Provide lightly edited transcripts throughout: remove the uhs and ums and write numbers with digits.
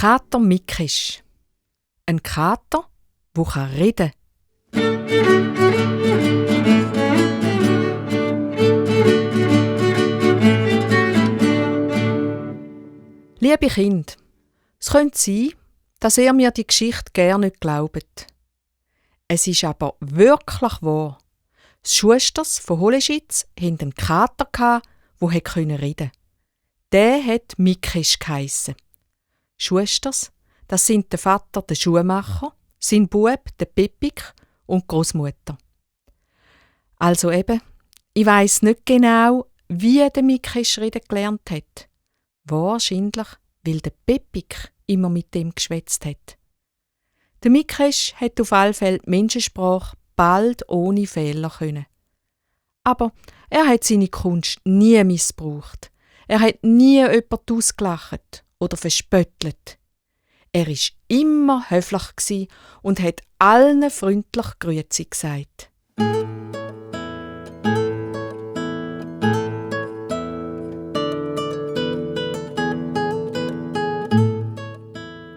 Kater Mikisch. Ein Kater, der reden kann. Liebe Kinder, es könnte sein, dass ihr mir die Geschichte gerne nicht glaubt. Es ist aber wirklich wahr. Die Schusters von Holeschitz hatten einen Kater, der reden konnte. Der hat Mikisch geheissen. Schusters, das sind der Vater, der Schuhmacher, sein Bub, der Pepik und die Großmutter. Also eben, ich weiss nicht genau, wie der Mikisch reden gelernt hat. Wahrscheinlich, weil der Pepik immer mit dem geschwätzt hat. Der Mikisch hat auf alle Fälle die Menschensprache bald ohne Fehler können. Aber er hat seine Kunst nie missbraucht. Er hat nie jemanden ausgelacht oder verspöttelt. Er war immer höflich und hat allen freundlich Grüezi gesagt.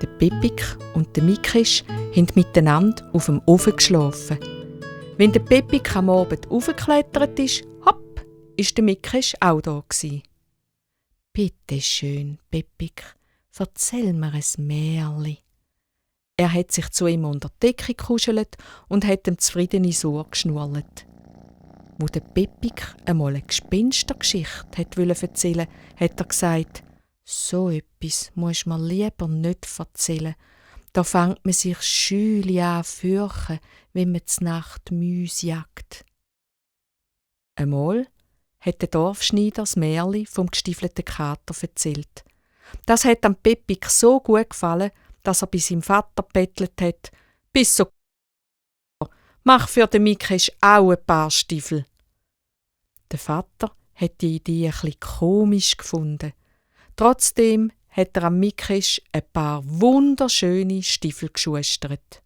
Der Pepik und der Mikisch haben miteinander auf dem Ofen geschlafen. Wenn der Pepik am Abend aufgeklettert ist, hopp, ist der Mikisch auch da gsi. Bitte schön, Pepik, erzähl mir ein Märli. Er hat sich zu ihm unter die Decke gekuschelt und hat ihm zufrieden ins Ohr geschnurrt. Wo der Pepik einmal eine Gespenstergeschichte erzählen wollte, hat er gesagt, so etwas musst mir lieber nicht erzählen. Da fängt man sich schüli an zu fürchten, wenn man zur Nacht Mäuse jagt. Einmal hat der Dorfschneider das Märli vom gestiefelten Kater erzählt. Das hat dem Pepik so gut gefallen, dass er bei seinem Vater bettelt hat, «Bist so mach für den Mikisch auch ein paar Stiefel.» Der Vater hat die Idee ein bisschen komisch gefunden. Trotzdem hat er am Mikisch ein paar wunderschöne Stiefel geschustert.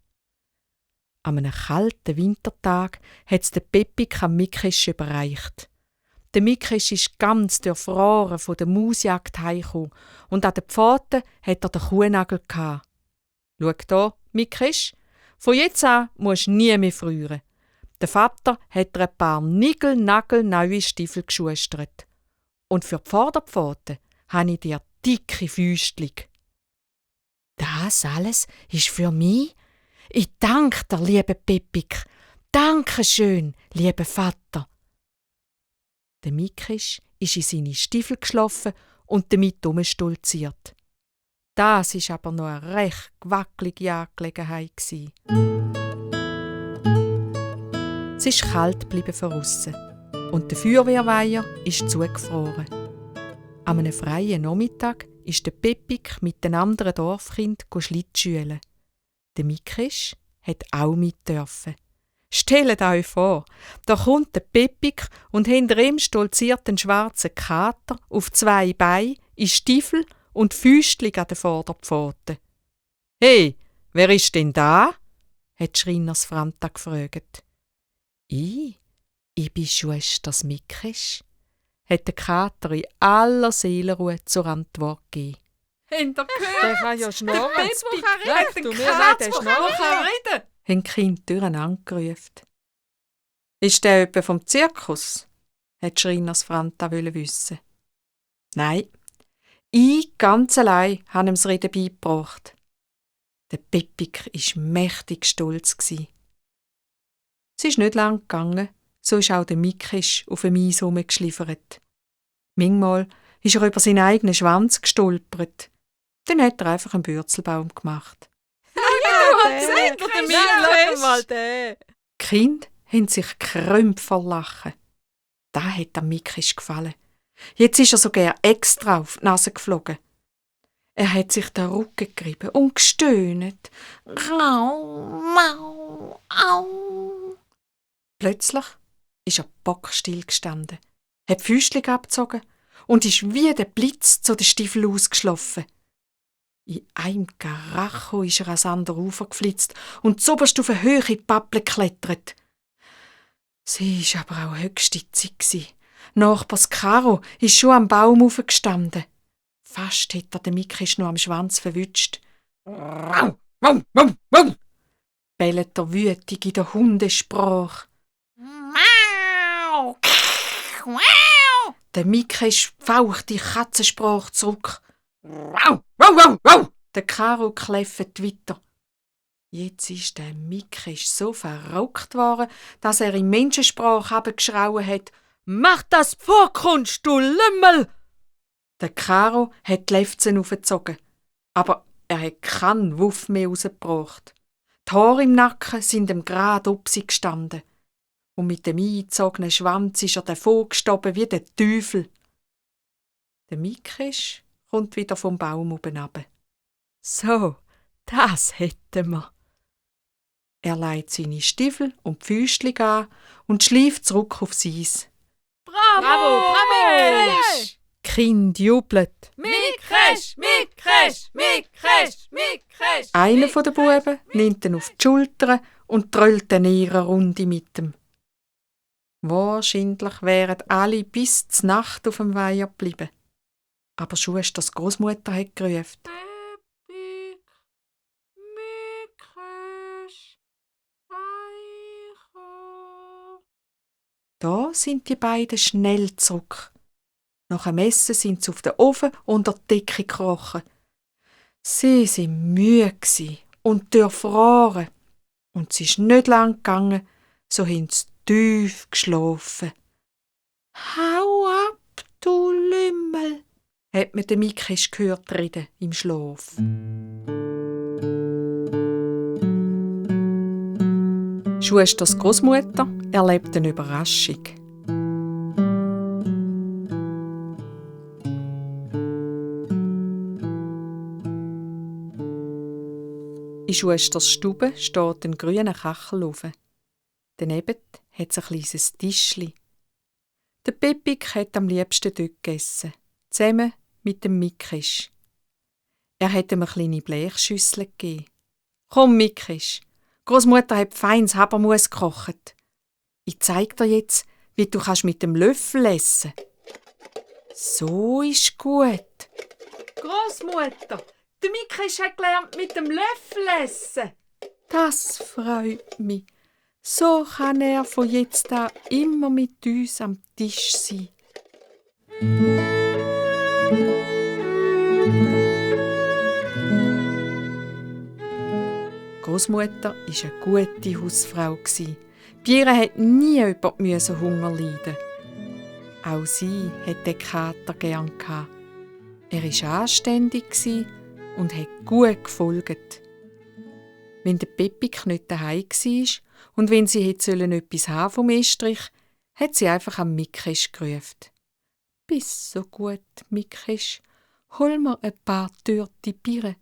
An einem kalten Wintertag hat es der Pepik am Mikisch überreicht. Der Mikisch ist ganz durchfroren von der Mausjagd heimgekommen und an den Pfoten hat er den Kuhnagel gehabt. «Schau da, Mikisch, von jetzt an musst du nie mehr frieren.» Der Vater hat er ein paar neue Stiefel geschustert. «Und für die Vorderpfoten habe ich dir dicke Füßchen.» «Das alles ist für mich? Ich danke dir, liebe Pepik. Danke schön, lieber Vater.» Der Mikisch ist in seine Stiefel geschlafen und damit stolziert. Das war aber noch eine recht wackelige Angelegenheit. Es ist kalt geblieben von aussen und der Feuerwehrweiher ist zugefroren. An einem freien Nachmittag ist der Pepik mit den anderen Dorfkindern Schlittschuhen. Der Mikisch hat auch mit dürfen. Stellt euch vor, da kommt der Pepik und hinter ihm stolziert ein schwarzer Kater auf 2 Beinen, in Stiefel und Füßchen an den Vorderpfoten. «Hey, wer ist denn da?» hat Schreiners Franta gefragt. Ich bin Schwesters Mikisch, hat der Kater in aller Seelenruhe zur Antwort gegeben. Habt ihr gehört? Der kann ja schnurren. Der Katz, der kann reden. Haben die Kinder durcheinander gerufen. «Ist der jemand vom Zirkus?» hat Schreiners Franta wissen. «Nein, ich ganz allein habe ihm das Reden beigebracht.» Der Pepik war mächtig stolz. Es ist nicht lang gegangen, so ist auch der Mikisch auf dem Eis herumgeschliffert. Manchmal ist er über seinen eigenen Schwanz gestolpert. Dann hat er einfach einen Bürzelbaum gemacht. Die Kinder haben sich gekrümmt vor Lachen. Das hat dem Mikisch gefallen. Jetzt ist er sogar extra auf die Nase geflogen. Er hat sich den Rücken gerieben und gestöhnt. Rau, mau, au. Plötzlich ist er bockstill gestanden, hat die Füßchen abgezogen und ist wie der Blitz zu den Stiefeln ausgeschlafen. In einem Karacho ist er ans andere Ufer geflitzt und zuoberst auf eine höhere Pappel geklettert. Sie war aber auch höchste Zeit. Nachbars Karo ist schon am Baum aufgestanden. Fast hätte er den Mikisch noch am Schwanz verwünscht. bellt er wütig in der Hundesprache. Mau! Der Mikesch faucht die Katzensprache zurück. Der Karo kläfft weiter. Jetzt ist der Mikesch so verrückt worden, dass er in Menschensprache abgeschrauen hat: «Mach das Vorkunst, du Lümmel!» Der Karo hat die Lefzen aufgezogen, aber er hat keinen Wuff mehr rausgebracht. Die Haare im Nacken sind ihm gerade ob sie gestanden. Und mit dem eingezogenen Schwanz ist er davon gestoben wie der Teufel. Der Mikesch kommt wieder vom Baum oben runter. «So, das hätten wir.» Er legt seine Stiefel und die Füßchen an und schleift zurück aufs Eis. Bravo! Die Kinder jubeln. Mikesch! Mikesch! Mikesch! Mikesch! Einer der Buben nimmt ihn auf die Schultern und trollt ihn in ihrer Runde mit ihm. Wahrscheinlich wären alle bis zur Nacht auf dem Weiher geblieben. Aber Schusters Großmutter hat gerufen: Peppi, Mikesch, Eicho. Da sind die beiden schnell zurück. Nach dem Essen sind sie auf den Ofen unter die Decke gekrochen. Sie waren müde und durchfroren. Und es ist nicht lang gegangen, so haben sie tief geschlafen. «Hau ab, du Lümmel!» hat man den Mikesch gehört reden im Schlaf. Schusters Großmutter erlebt eine Überraschung. In Schusters Stube steht ein grüner Kachelofen. Daneben hat es ein kleines Tischli. Der Pepik hat am liebsten dort gegessen, zusammen mit dem Mikesch. Er hat ihm eine kleine Blechschüssel gegeben. «Komm, Mikesch, Großmutter hat feines Habermus gekocht. Ich zeig dir jetzt, wie du mit dem Löffel essen kannst.» «So ist gut.» «Großmutter, der Mikesch hat gelernt mit dem Löffel essen.» «Das freut mich. So kann er von jetzt an immer mit uns am Tisch sein.» Großmutter war eine gute Hausfrau. Bei ihr musste nie jemand Hunger leiden. Auch sie hatte den Kater gern. Er war anständig und hat gut gefolgt. Wenn der Pepik nicht daheim war und wenn sie etwas haben vom Estrich, hat sie einfach am Mikesch gerufen. «Bist so gut, Mikesch, hol mir ein paar Törte Birnen,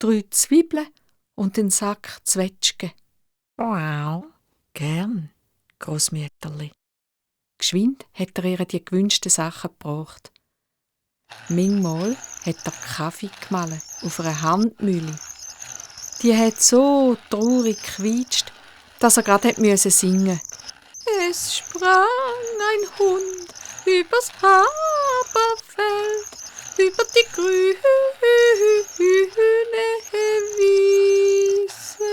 3 Zwiebeln und einen Sack Zwetschgen.» «Wow, gern, Grossmütterli.» Geschwind hat er ihr die gewünschten Sachen gebracht. Manchmal hat er Kaffee gemahlen auf einer Handmühle. Die hat so traurig gequietscht, dass er gerade singen musste. «Es sprang ein Hund übers Haberfeld, über die grüne Wiese.»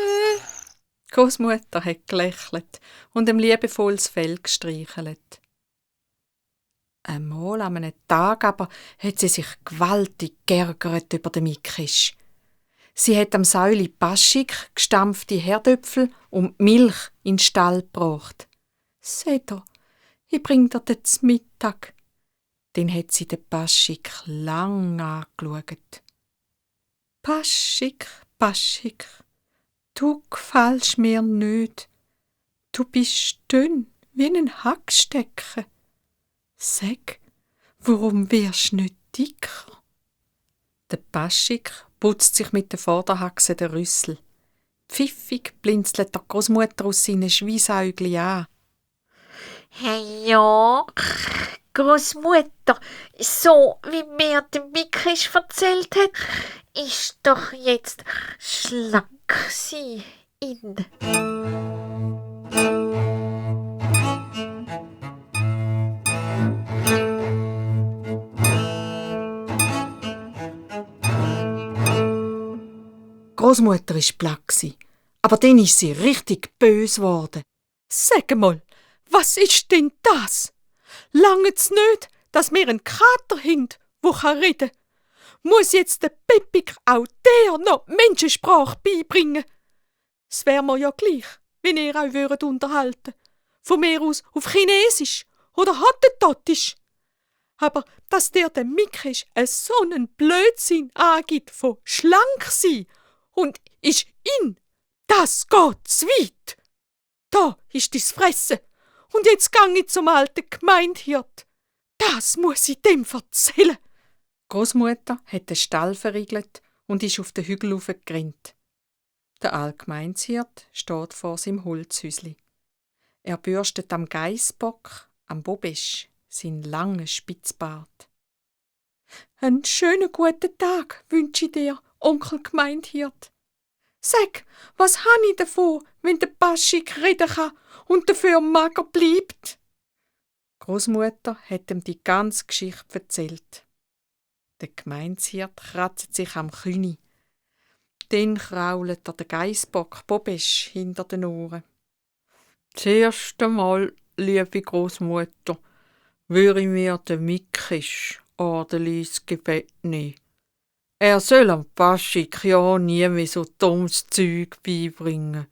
Großmutter hat gelächelt und ihm liebevolles Fell gestreichelt. Einmal an einem Tag aber hat sie sich gewaltig geärgert über den Mikesch. Sie hat am Säuli Paschig, gestampfte Herdöpfel und Milch in den Stall gebracht. «Seht ihr, ich bring dir den zum Mittag.» Dann hat sie den Paschig lang angeschaut. «Paschig, Paschig, du gefällst mir nicht. Du bist dünn wie ein Hackstecken. Sag, warum wirst du nicht dicker?» Der Paschig putzt sich mit der Vorderhaxe den Rüssel. Pfiffig blinzelt der Großmutter aus seinen Schweissäugli an. «Hey, ja, Großmutter, so wie mir der Mikesch erzählt hat, ist doch jetzt schlank sie in.» Großmutter war platt, aber dann ist sie richtig böse geworden. Sag mal, was ist denn das? Langt's nicht, dass wir einen Kater haben, der reden kann? Muss jetzt der Pepik auch der noch Menschensprache beibringen? Es wär mir ja gleich, wenn ihr euch würdet unterhalten. Von mir aus auf Chinesisch oder Hottentottisch. Aber dass der Mikisch so einen Blödsinn angibt von schlank sein und ist in, das geht zu weit. Da ist dis Fressen. Und jetzt gang ich zum alten Gemeindehirt. Das muss ich dem erzählen. Großmutter hat den Stall verriegelt und ist auf den Hügel hochgerannt. Der alte Gemeindehirt steht vor seinem Holzhäusli. Er bürstet am Geissbock, am Bobesch, seinen langen Spitzbart. Einen schönen guten Tag wünsche ich dir, Onkel Gemeindehirt. Sag, was han ich davon, wenn der Paschik reden kann und dafür mager bleibt? Großmutter hat ihm die ganze Geschichte erzählt. Der Gemeindehirt kratzt sich am Kühni. Dann krault er den Geissbock Bobesch hinter den Ohren. Das erste Mal, liebe Großmutter, würde ich mir den Mikisch ordentlich ins Gebet nehmen. Er soll am Paschik ja nie mehr so dummes Zeug beibringen.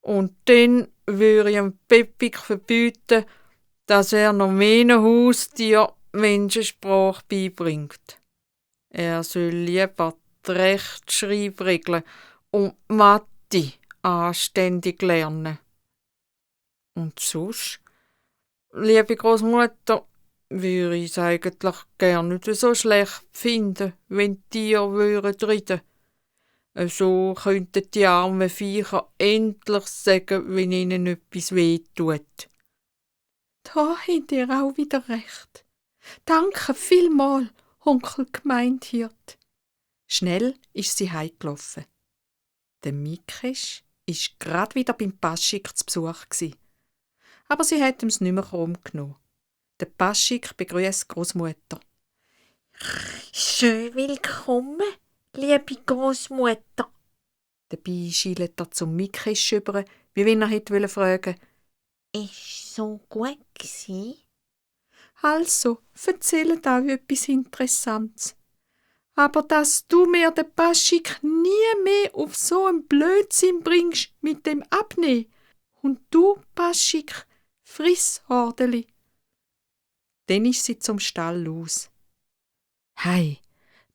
Und dann würde ich am Pepik verbieten, dass er noch mehr Haustier Menschensprache beibringt. Er soll lieber die Rechtschreibregeln und Mathe anständig lernen. Und sonst, liebe Großmutter, würde ich es eigentlich gerne nicht so schlecht finden, wenn die Tiere reden würden. So könnten die armen Viecher endlich sagen, wenn ihnen etwas wehtut. Da habt ihr auch wieder recht. Danke vielmal, Onkel Gemeindehirt. Schnell ist sie heimgelaufen. Der Mikisch war gerade wieder beim Paschik zu Besuch gsi. Aber sie hat ihm's nicht mehr krumm genommen. Der Paschik begrüßt Großmutter. Schön willkommen, liebe Großmutter. Dabei schielt er zum Mikisch über, wie wenn er hätte fragen wollen. Ist so gut gsi? Also, erzählt auch etwas Interessantes. Aber dass du mir den Paschik nie mehr auf so einen Blödsinn bringst mit dem Abnehmen. Und du, Paschik, friss Hordeli. Dann ist sie zum Stall los. Hei,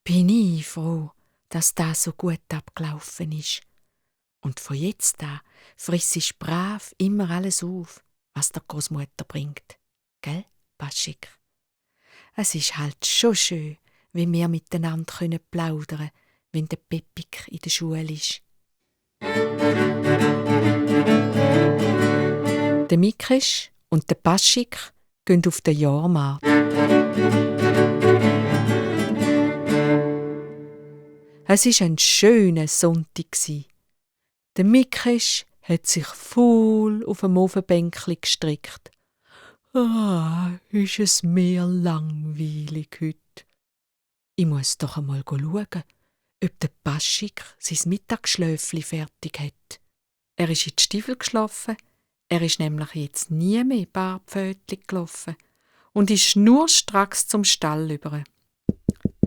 bin ich froh, dass das so gut abgelaufen ist. Und von jetzt an friss ich brav immer alles auf, was der Großmutter bringt. Gell, Paschik? Es ist halt schon schön, wie wir miteinander plaudern können, wenn der Pepik in der Schule ist. Der Mikisch und der Paschik gehen auf den Jahrmarkt. Es war ein schöner Sonntag. Der Mikisch hat sich voll auf dem Ofenbänkli gestrickt. Ist es mir langweilig heute. Ich muss doch einmal schauen, ob der Paschik sein Mittagsschläfli fertig hat. Er ist in die Stiefel geschlafen, er ist nämlich jetzt nie mehr barpfötlich gelaufen und ist nur stracks zum Stall über.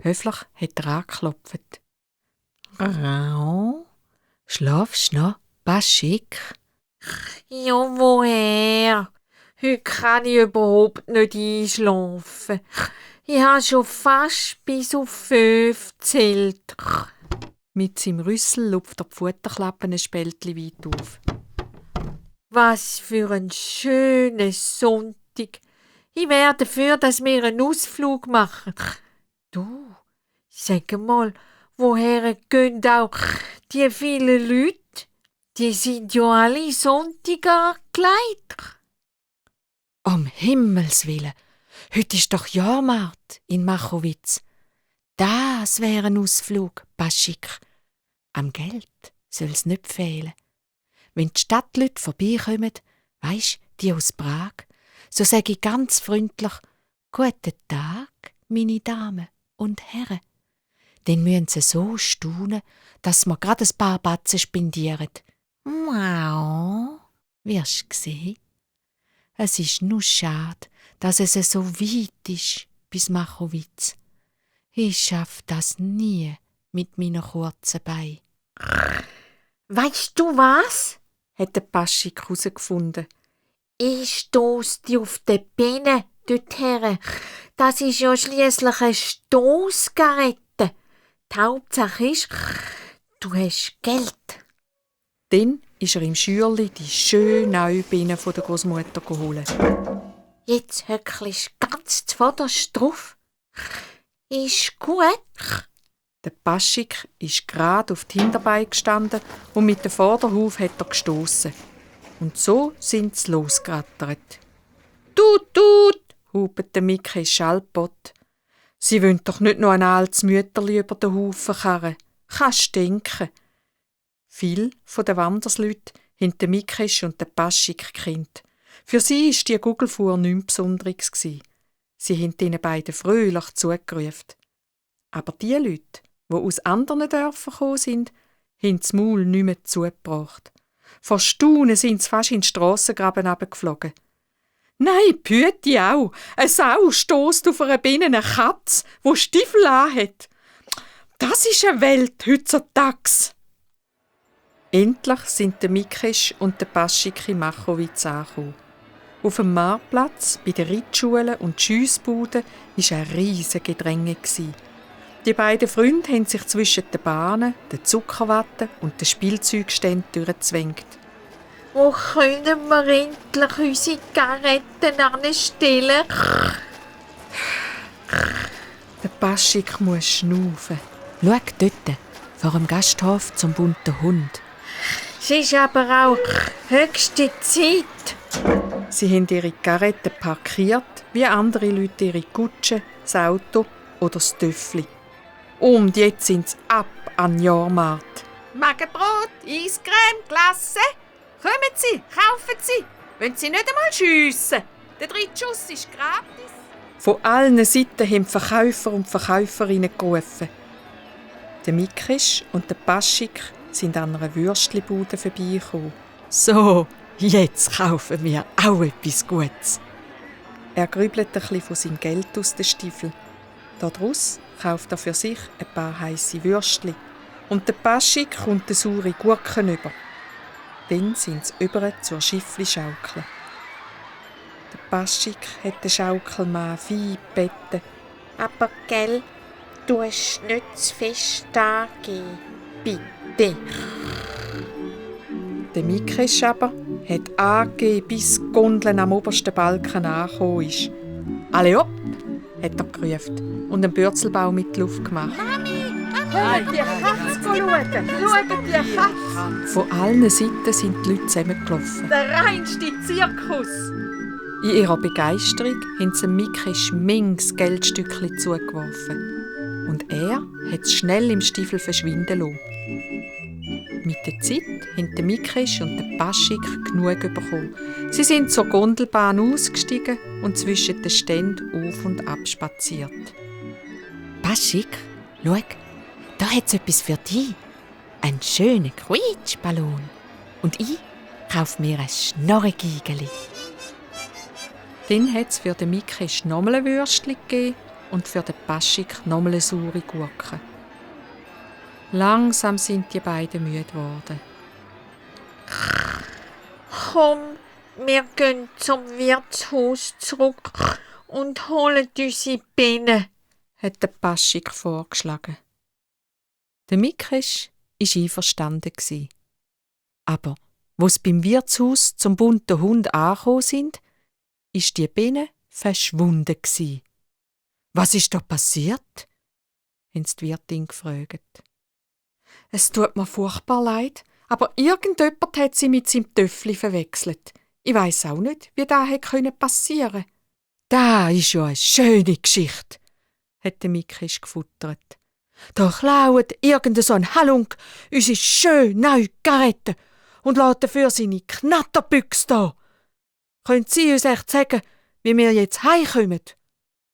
Höflich hat er angeklopft. Schlafst du noch, Paschik? Ja, woher? Heute kann ich überhaupt nicht einschlafen. Ich habe schon fast bis auf 5 gezählt. Mit seinem Rüssel lupft er die Futterklappen ein Spältchen weit auf. Was für ein schöner Sonntag. Ich wäre dafür, dass wir einen Ausflug machen. Du, sag mal, woher gehen auch die vielen Leute? Die sind ja alle Sonntag angekleidet. Um Himmels Willen, heute ist doch Jahrmarkt in Machowitz. Das wäre ein Ausflug, Paschik. Am Geld soll's nicht fehlen. Wenn die Stadtleute vorbeikommen, weisst, die aus Prag, so sage ich ganz freundlich: Guten Tag, meine Damen und Herren. Dann müssen sie so staunen, dass wir gerade ein paar Batzen spendieren. Wow, wirst du sehen? Es ist nur schade, dass es so weit ist bis Machowitz. Ich schaff das nie mit meinen kurzen Beinen. Weisst du was? Hat der Paschik herausgefunden. Ich stoss dich auf die Beine dorthin. Das ist ja schliesslich eine Stossgarette. Die Hauptsache ist, du hast Geld. Dann ist er im Schürli die schöne neue Biene von der Großmutter geholt. Jetzt höckelst du ganz zuvorderst drauf. Ist gut. Der Paschik ist gerade auf die Hinterbeine gestanden und mit dem Vorderhuf hat er gestossen. Und so sind sie losgerattert. «Tut, tut!» hupet der Mickey Schallpott. «Sie wollen doch nicht noch ein altes Mütterli über den Haufen karren. Kannst denken!» Viele der Wandersleute haben den Mickey und den Paschik gekannt. Für sie war die Gugelfuhr nichts Besonderes. Sie haben ihnen beiden fröhlich zugerufen. Aber die Leute, die aus anderen Dörfern gekommen sind, haben das Maul nicht mehr zugebracht. Vor Staunen sind sie fast in den Strassengraben runtergeflogen. «Nein, Püti auch! Eine Sau stösst auf einer Biene eine Katze, die Stiefel anhat. Das ist eine Welt heutzutage!» Endlich sind der Mikesch und der Paschik in Machowitz angekommen. Auf dem Marktplatz, bei den Reitschulen und Schiessbuden war ein riesiges Gedränge. Die beiden Freunde haben sich zwischen den Bahnen, den Zuckerwatten und den Spielzeugständen durchgezwängt. Wo können wir endlich unsere Zigaretten anstellen? Der Paschik muss schnaufen. Schau dort, vor dem Gasthof zum bunten Hund. Es ist aber auch höchste Zeit. Sie haben ihre Zigaretten parkiert, wie andere Leute ihre Kutsche, das Auto oder das Töffli. Und jetzt sind sie ab an den Jahrmarkt. Magenbrot, Eiscreme, Glasse. Kommen Sie, kaufen Sie. Wollen Sie nicht einmal schiessen? Der dritte Schuss ist gratis. Von allen Seiten haben Verkäufer und Verkäuferinnen gerufen. Der Mikesch und der Paschik sind an einer Würstchenbude vorbeigekommen. «So, jetzt kaufen wir auch etwas Gutes.» Er grübelt ein bisschen von seinem Geld aus den Stiefeln. Daraus kauft er für sich ein paar heisse Würstchen und der Paschik kommt eine saure Gurken über. Dann sind sie über zur Schiffli-Schaukel. Der Paschik hat den Schaukelmann fein gebeten. Aber gell, du hast nicht zu fest angeben. Bitte. Der Mikesch aber hat angegeben, bis die Gondel am obersten Balken angekommen ist. «Alle hopp!» hat er gerufen und einen Bürzelbaum mit die Luft gemacht. Hört die Katze schauen! Schaut die Katze! Von allen Seiten sind die Leute zusammengelaufen. Der reinste Zirkus! In ihrer Begeisterung haben sie Mikesch manches Geldstückchen zugeworfen. Und er hat es schnell im Stiefel verschwinden lassen. Mit der Zeit haben der Mikesch und der Paschik genug bekommen. Sie sind zur Gondelbahn ausgestiegen und zwischen den Ständen auf und ab spaziert. «Paschik, schau, da hat es etwas für dich. Einen schönen Quietschballon. Und ich kaufe mir ein Schnorrengiegeli.» Dann hat es für den Mikesch nochmal ein Würstchen gegeben und für den Paschik nochmal eine saure Gurke. Langsam sind die beiden müde geworden. Komm, wir gehen zum Wirtshaus zurück und holen unsere Bienen, hat der Paschik vorgeschlagen. Der Mikesch war einverstanden. Aber wo sie beim Wirtshaus zum bunten Hund angekommen sind, ist die Biene verschwunden. «Was ist da passiert?» haben sie die Wirtin gefragt. «Es tut mir furchtbar leid, aber irgendjemand hat sie mit seinem Töffli verwechselt. Ich weiss auch nicht, wie das hätte passieren können.» «Da ist ja eine schöne Geschichte», hat der Mikesch gefuttert. «Da klaut irgend so ein Halunk unsere schöne neue Zigarette und lässt dafür seine Knatterbüchse da. Können Sie uns echt sagen, wie wir jetzt heimkommen?»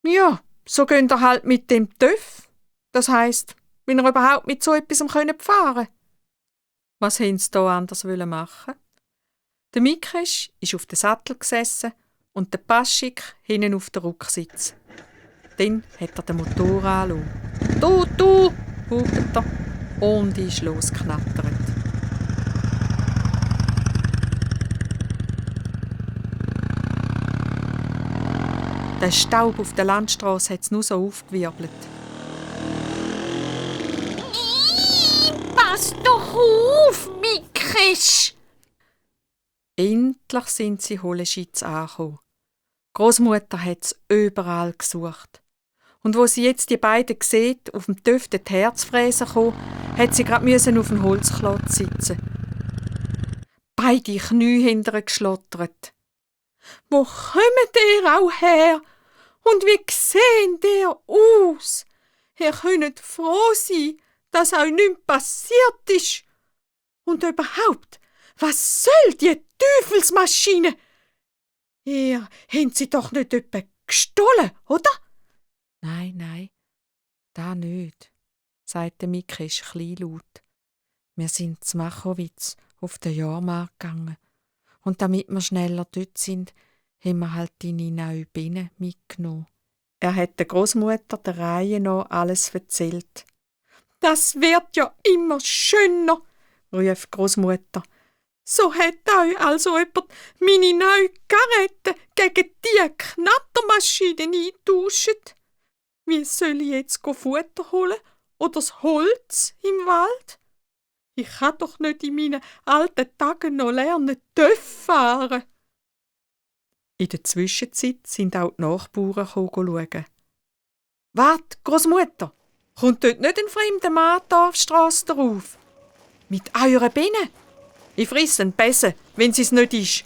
«Ja, so gehen wir halt mit dem Töff. Das heisst, wenn er überhaupt mit so etwas fahren konnte. Was haben sie da anders machen? Der Mikesch ist auf den Sattel gesessen und der Paschik hinten auf den Rücksitz. Dann hat er den Motor angelassen. Du, hupt er und ist losgeknattert. Der Staub auf der Landstraße hat es nur so aufgewirbelt. Pass doch auf, Mikesch! Endlich sind sie Holeschitz angekommen. Großmutter hat es überall gesucht. Und wo sie jetzt die beiden sieht, auf dem Töff die Herzfräse kommen, hat sie gerade auf dem Holzklotz sitzen. Beide Knie hinterher geschlottert. »Wo kommt ihr auch her? Und wie seht ihr aus? Ihr könnt froh sein, dass euch nichts passiert ist. Und überhaupt, was soll die Teufelsmaschine? Ihr habt sie doch nicht etwa gestohlen, oder?« Nein, da nicht«, sagte Mikesch kleinlaut. «Wir sind zu Machowitz auf den Jahrmarkt gegangen. Und damit wir schneller dort sind, haben wir halt deine neue Biene mitgenommen.» Er hat der Großmutter der Reihe nach alles erzählt. «Das wird ja immer schöner«, rief die Großmutter. «So hat euch also jemand meine neue Garette gegen die Knattermaschine eingetauscht. Wie soll ich jetzt Futter holen oder das Holz im Wald? Ich kann doch nicht in meinen alten Tagen noch lernen, Töff fahren.» In der Zwischenzeit sind auch die Nachbarn schauen. «Wart, Großmutter, kommt dort nicht ein fremder Mann die Dorfstrasse drauf? Mit eurer Biene? Ich frisse einen Besen, wenn sie es nicht ist.»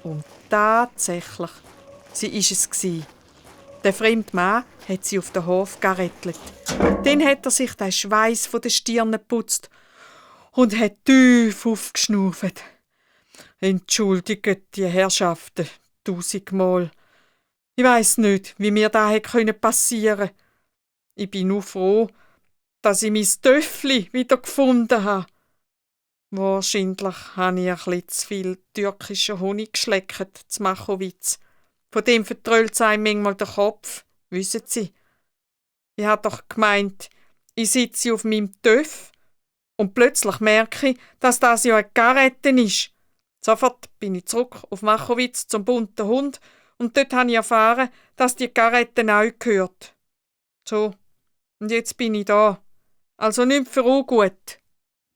Und tatsächlich, sie ist es gsi. Der fremde Mann hat sie auf den Hof gerettelt. Dann hat er sich den Schweiß von der Stirn geputzt und hat tief aufgeschnauft. «Entschuldigt die Herrschaften, 1000-mal. Ich weiss nicht, wie mir das hätte passieren können. Ich bin nur froh, dass ich mein Töffli wieder gefunden habe. Wahrscheinlich habe ich ein bisschen zu viel türkischen Honig geschleckt zu Machowitz. Von dem vertrölt einem manchmal der Kopf, wissen Sie. Ich habe doch gemeint, ich sitze auf meinem Töff und plötzlich merke ich, dass das ja eine Garette ist. Sofort bin ich zurück auf Machowitz zum bunten Hund und dort habe ich erfahren, dass die Garette neu gehört. So, und jetzt bin ich da. Also nicht für ungut.»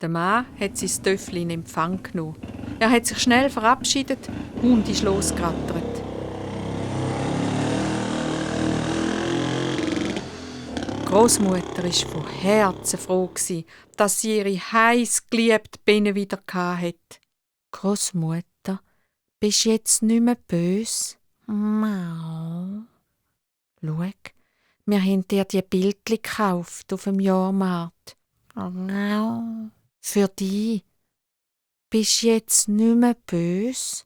Der Mann hat sein Töffli in Empfang genommen. Er hat sich schnell verabschiedet und ist losgerattert. Die Großmutter war von Herzen froh, dass sie ihre heiß geliebte Biene wieder hatte. «Großmutter, bist du jetzt nicht mehr böse?» «Mau. Schau, wir haben dir die Bildchen gekauft auf dem Jahrmarkt. Mau. Für dich. Bist du jetzt nicht mehr böse?»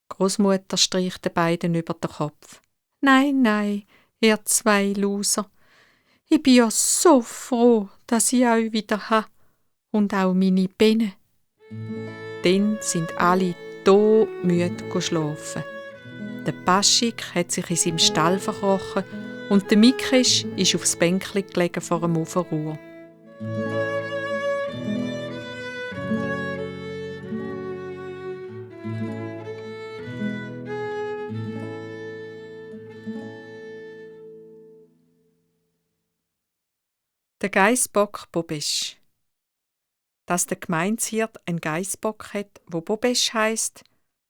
Großmutter streicht den beiden über den Kopf. Nein, ihr zwei Loser. Ich bin ja so froh, dass ich euch wieder habe. Und auch meine Biene.» Dann sind alle todmüde schlafen. Der Paschik hat sich in seinem Stall verkrochen und der Mikesch ist aufs Bänkli gelegen vor dem Ofenrohr. Der Geissbock Bobesch. Dass der Gemeindehirt einen Geissbock hat, wo Bobesch heisst,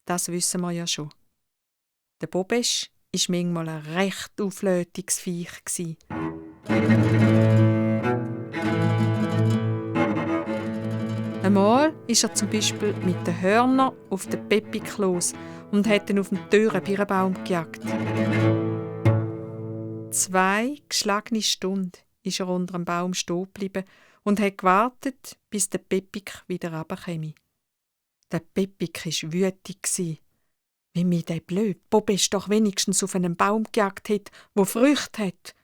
das wissen wir ja schon. Der Bobesch war manchmal ein recht auflötiges Viech. Einmal ist er zum Beispiel mit den Hörnern auf den Pepik los und hat ihn auf dem Türenbirnbaum gejagt. 2 geschlagene Stunden ist er unter dem Baum stehen geblieben und hat gewartet, bis der Pepik wieder runterkäme. Der Pepik war wütig. Wenn mir der blöd Bobesch doch wenigstens auf einen Baum gejagt hat, wo Früchte hat.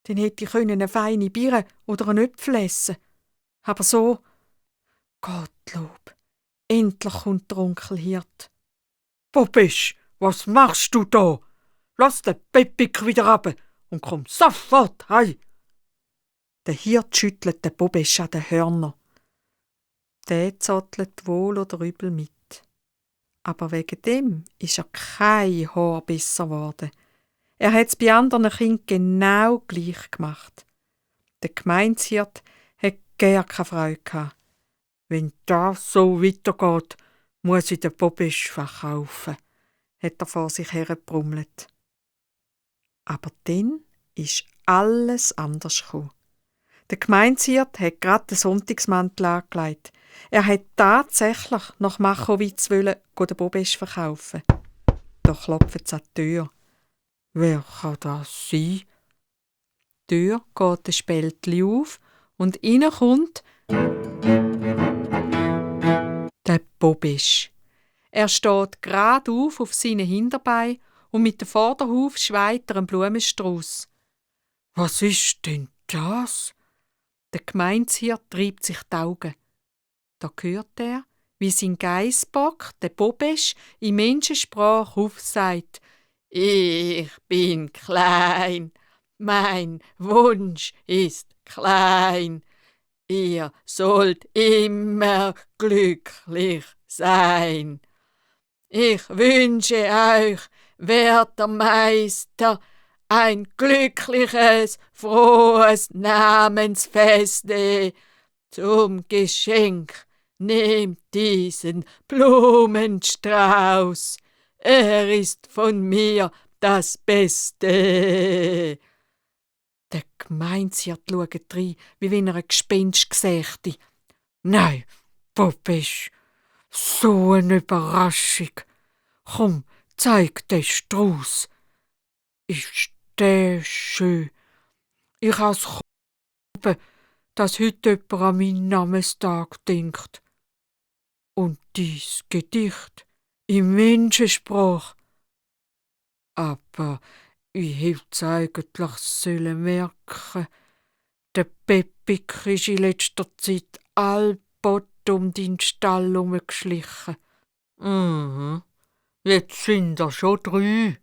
Dann hätte ich eine feine Birne oder einen Äpfel essen. Aber so, Gottlob, endlich kommt der Onkel Hirt. Wo bist? Was machst du da? Lass den Peppick wieder runter und komm sofort heim. Der Hirt schüttelt den Bobesch an den Hörner. Der zottelt wohl oder übel mit. Aber wegen dem ist er kein Haar besser geworden. Er hat es bei anderen Kindern genau gleich gemacht. Der Gemeindehirt hat gar keine Freude gehabt. Wenn das so weitergeht, muss ich den Bobesch verkaufen, hat er vor sich her gebrummelt. Aber dann ist alles anders gekommen. Der Gemeindehirt hat gerade den Sonntagsmantel angelegt. Er hat tatsächlich nach Machowitz den Bobesch verkaufen. Da klopft es an die Tür. Wer kann das sein? Die Tür geht ein Spältchen auf und rein kommt der Bobesch. Er steht gerade auf seinen Hinterbeinen und mit dem Vorderhuf schweit er einen Blumenstrauß. Was ist denn das? Der Gemeindehirt treibt sich die Augen. Da hört er, wie sein Geissbock, der Bobesch, in Menschensprache aufsagt: Ich bin klein, mein Wunsch ist klein. Ihr sollt immer glücklich sein. Ich wünsche euch, werter Meister, ein glückliches, frohes Namensfeste. Zum Geschenk nehmt diesen Blumenstrauß. Er ist von mir das Beste. Der Gemeindehirt schaut rein, wie wenn er ein Gespenst sähe. Nein, Bobesch, so eine Überraschung. Komm, zeig den Strauß. Ist der schön. Ich has gehoben, dass heute jemand an meinen Namenstag denkt. Und dies Gedicht in Menschensprache. Aber ich hätt's eigentlich sollen merken. Der Peppick ist in letzter Zeit allbot um deinen Stall herumgeschlichen. Jetzt sind da schon 3.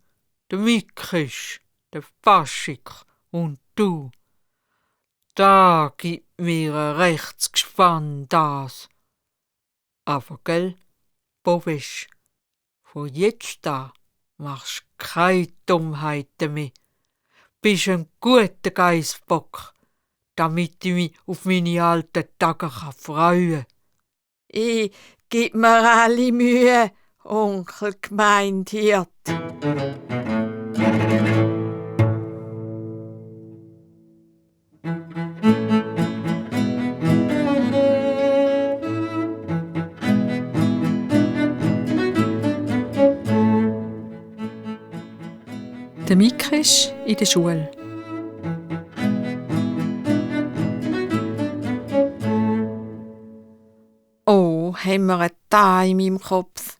Der Mikisch, der Faschik und du. Da gibt mir ein Rechtsgespann das. Aber gell, Bobesch, von jetzt an machst keine Dummheiten mehr. Bist ein guter Geissbock, damit ich mich auf meine alten Tage freuen kann. Ich gib mir alle Mühe, Onkel Gemeindehirt. Der Mikisch in der Schule. Oh, haben wir einen Tag in meinem Kopf.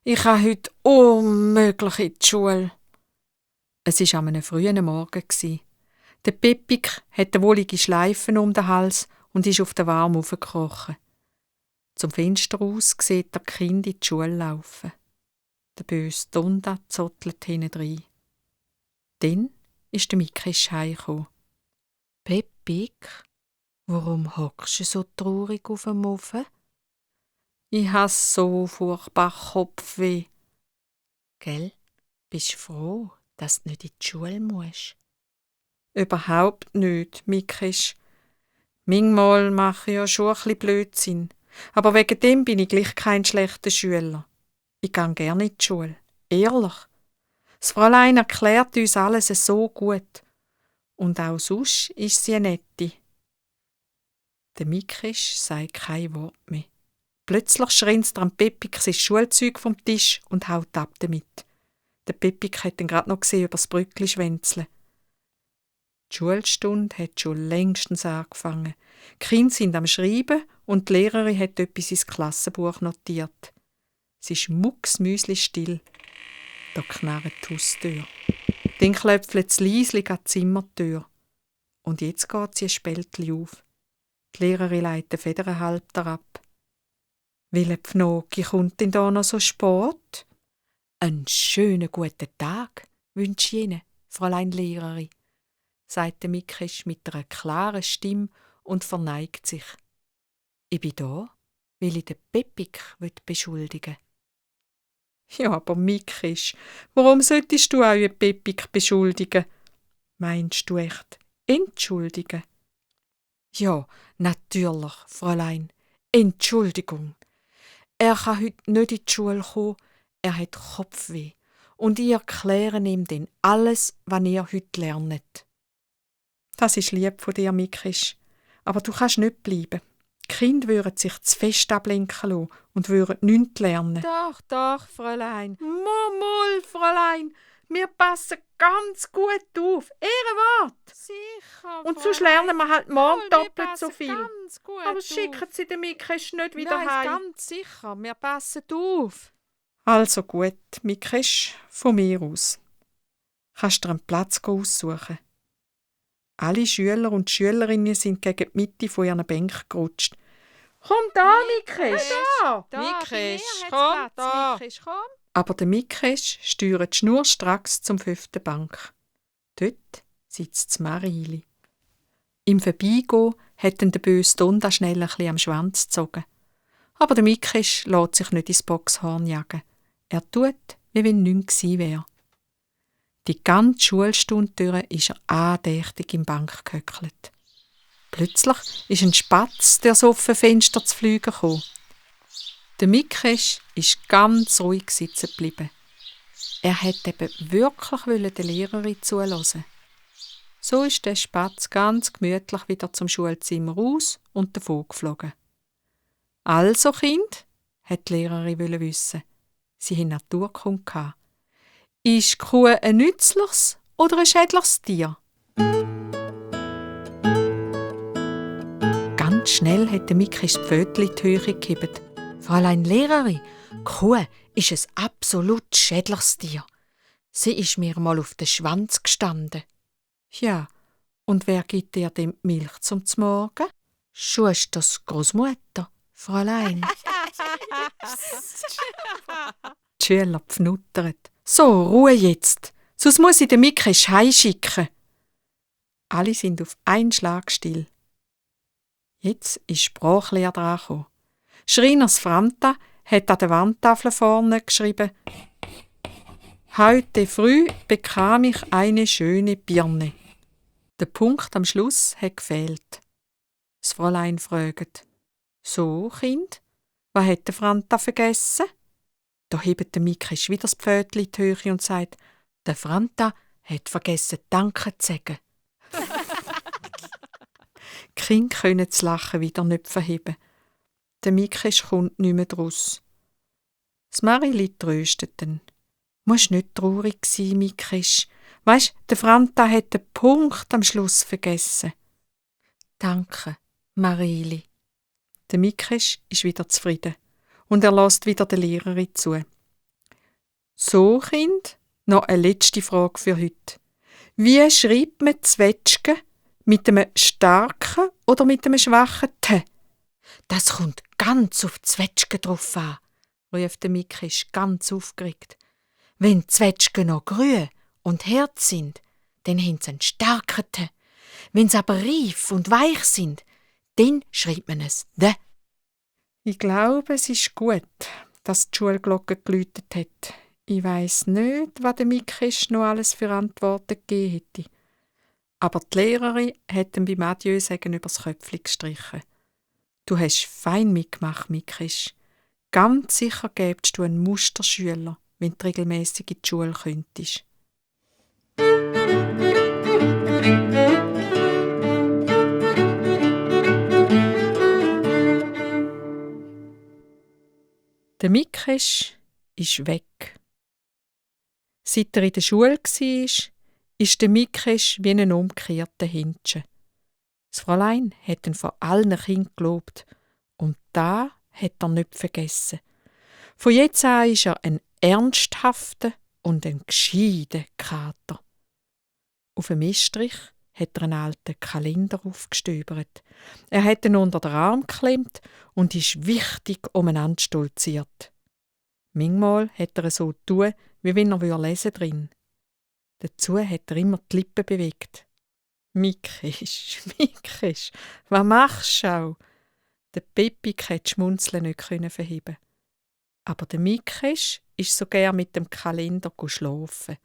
Ich kann heute unmöglich in die Schule. Es war an einem frühen Morgen. Der Peppick hatte wohlige Schleifen um den Hals und ist auf den Warm aufgekrochen. Zum Fenster aus sieht er die Kinder in die Schule laufen. Der böse Donda zottelt hinten. Dann ist der Mikisch heimgekommen. «Peppick, warum hockst du so traurig auf dem Ofen?» «Ich habe so furchtbar Kopfweh.» «Gell, bist du froh, dass du nicht in die Schule musst?» «Überhaupt nicht, Mikisch. Manchmal mache ich ja schon ein bisschen Blödsinn. Aber wegen dem bin ich gleich kein schlechter Schüler. Ich gehe gerne in die Schule. Ehrlich. Das Fräulein erklärt uns alles so gut. Und auch sonst ist sie eine nette.» Der Mikisch sagt kein Wort mehr. Plötzlich schrinzt er am Peppick sein Schulzeug vom Tisch und haut ab damit. Der Peppick hat ihn gerade noch gesehen über das Brückli schwänzeln. Die Schulstunde hat schon längstens angefangen. Die Kinder sind am Schreiben und die Lehrerin hat etwas ins Klassenbuch notiert. Es ist mucksmüsli-still. Da knarrt die Haustür. Dann klopft es leislich an die Zimmertür. Und jetzt geht sie ein Spältchen auf. Die Lehrerin legt den Federnhalter ab. «Welcher Pfnoki kommt denn da noch so spät?» «Einen schönen guten Tag wünsche ich Ihnen, Fräulein Lehrerin», sagt der Mikesch mit einer klaren Stimme und verneigt sich. «Ich bin da, weil ich den Pepik beschuldigen will.» «Ja, aber Mikesch, warum solltest du auch den Pepik beschuldigen? Meinst du echt entschuldigen?» «Ja, natürlich, Fräulein. Entschuldigung. Er kann heute nicht in die Schule kommen, er hat Kopfweh. Und ich erkläre ihm dann alles, was ihr heute lernt.» «Das ist lieb von dir, Mikesch. Aber du kannst nicht bleiben. Die Kinder würden sich zu fest ablenken lassen und würden nichts lernen.» «Doch, Fräulein. Mal, Fräulein. Wir passen ganz gut auf. Ehrenwort. Sicher, Und sonst lernen wir halt morgen wir doppelt so passen viel. ganz gut Aber auf. schicken Sie den Mikesch nicht wieder Nein, heim.» ganz sicher, wir passen auf. «Also gut, Mikesch, von mir aus. Kannst dir einen Platz aussuchen.» Alle Schüler und Schülerinnen sind gegen die Mitte von ihren Bänken gerutscht. «Komm da, Mikesch, da!» Mikesch, komm da. Mikesch, komm. Aber der Mikesch steuert schnurstracks zum 5. Bank. Dort sitzt Marili. Im Vorbeigehen hat ihn der böse Tonda schnell ein bisschen am Schwanz gezogen. Aber der Mikesch lässt sich nicht ins Boxhorn jagen. Er tut, wie wenn nichts gewesen wäre. Die ganze Schulstunde durch ist er andächtig im Bank gehöckelt. Plötzlich ist ein Spatz durch das offene Fenster zu fliegen gekommen. Der Mikesch ist ganz ruhig sitzen geblieben. Er hätte eben wirklich der Lehrerin zuhören. So ist der Spatz ganz gemütlich wieder zum Schulzimmer raus und davon geflogen. «Also, Kind?» hat die Lehrerin wissen. Sie hatten Naturkunde. «Ist die Kuh ein nützliches oder ein schädliches Tier?» Ganz schnell hat der Mikesch die Pfötchen in die Höhe gehoben. «Fräulein Lehrerin, die Kuh ist ein absolut schädliches Tier. Sie ist mir mal auf den Schwanz gestanden.» «Ja, und wer gibt dir denn die Milch zum Morgen?» «Schusters Großmutter, Fräulein.» Die Schüler pfnuttern. «So, Ruhe jetzt, sonst muss ich den Mikesch heimschicken.» Alle sind auf einen Schlag still. Jetzt ist Sprachlehre dran gekommen. Schreiners Franta hat an der Wandtafel vorne geschrieben: «Heute früh bekam ich eine schöne Birne.» Der Punkt am Schluss hat gefehlt. Das Fräulein fragt: «So, Kind, was hat der Franta vergessen?» Da hebt der Mikesch wieder das Pfötchen in die Höhe und sagt: «Der Franta hat vergessen, Danke zu sagen.» Die Kinder können das Lachen wieder nicht verheben. Der Mikesch kommt nicht mehr draus. Das Marili tröstet ihn. «Musst nicht traurig sein, Mikesch. Weisst, der Franta hat den Punkt am Schluss vergessen.» «Danke, Marili.» Der Mikesch ist wieder zufrieden und er lässt wieder der Lehrerin zu. «So, Kind, noch eine letzte Frage für heute. Wie schreibt man Zwetschgen? Mit einem starken oder mit einem schwachen T?» «Das kommt ganz auf die Zwetschgen drauf an», ruft der Mikesch ganz aufgeregt. «Wenn die Zwetschgen noch grün und hart sind, dann haben sie einen starken T. Wenn sie aber reif und weich sind, dann schreibt man es D.» Ich glaube, es ist gut, dass die Schulglocke geläutet hat. Ich weiss nicht, was der Mikesch noch alles für Antworten gegeben hätte. Aber die Lehrerin hat ihm beim Adieu-Sagen übers Köpfchen gestrichen. «Du hast fein mitgemacht, Mikesch. Ganz sicher gäbst du einen Musterschüler, wenn du regelmässig in die Schule könntest.» Der Mikesch ist weg. Seit er in der Schule war, ist der Mikesch wie ein umgekehrter Händchen. Das Fräulein hat ihn vor allen Kindern gelobt. Und da hat er nicht vergessen. Von jetzt an ist er ein ernsthafter und ein gescheiter Kater. Auf dem Estrich hat er einen alten Kalender aufgestöbert. Er hat ihn unter den Arm geklemmt und ist wichtig umeinander stolziert. Manchmal hat er so getan, wie wenn er lesen drin. Dazu hat er immer die Lippen bewegt. «Mikisch, was machst du auch?» Der Peppi konnte Schmunzeln nicht verheben. Aber der Mikisch ist so gern mit dem Kalender schlafen.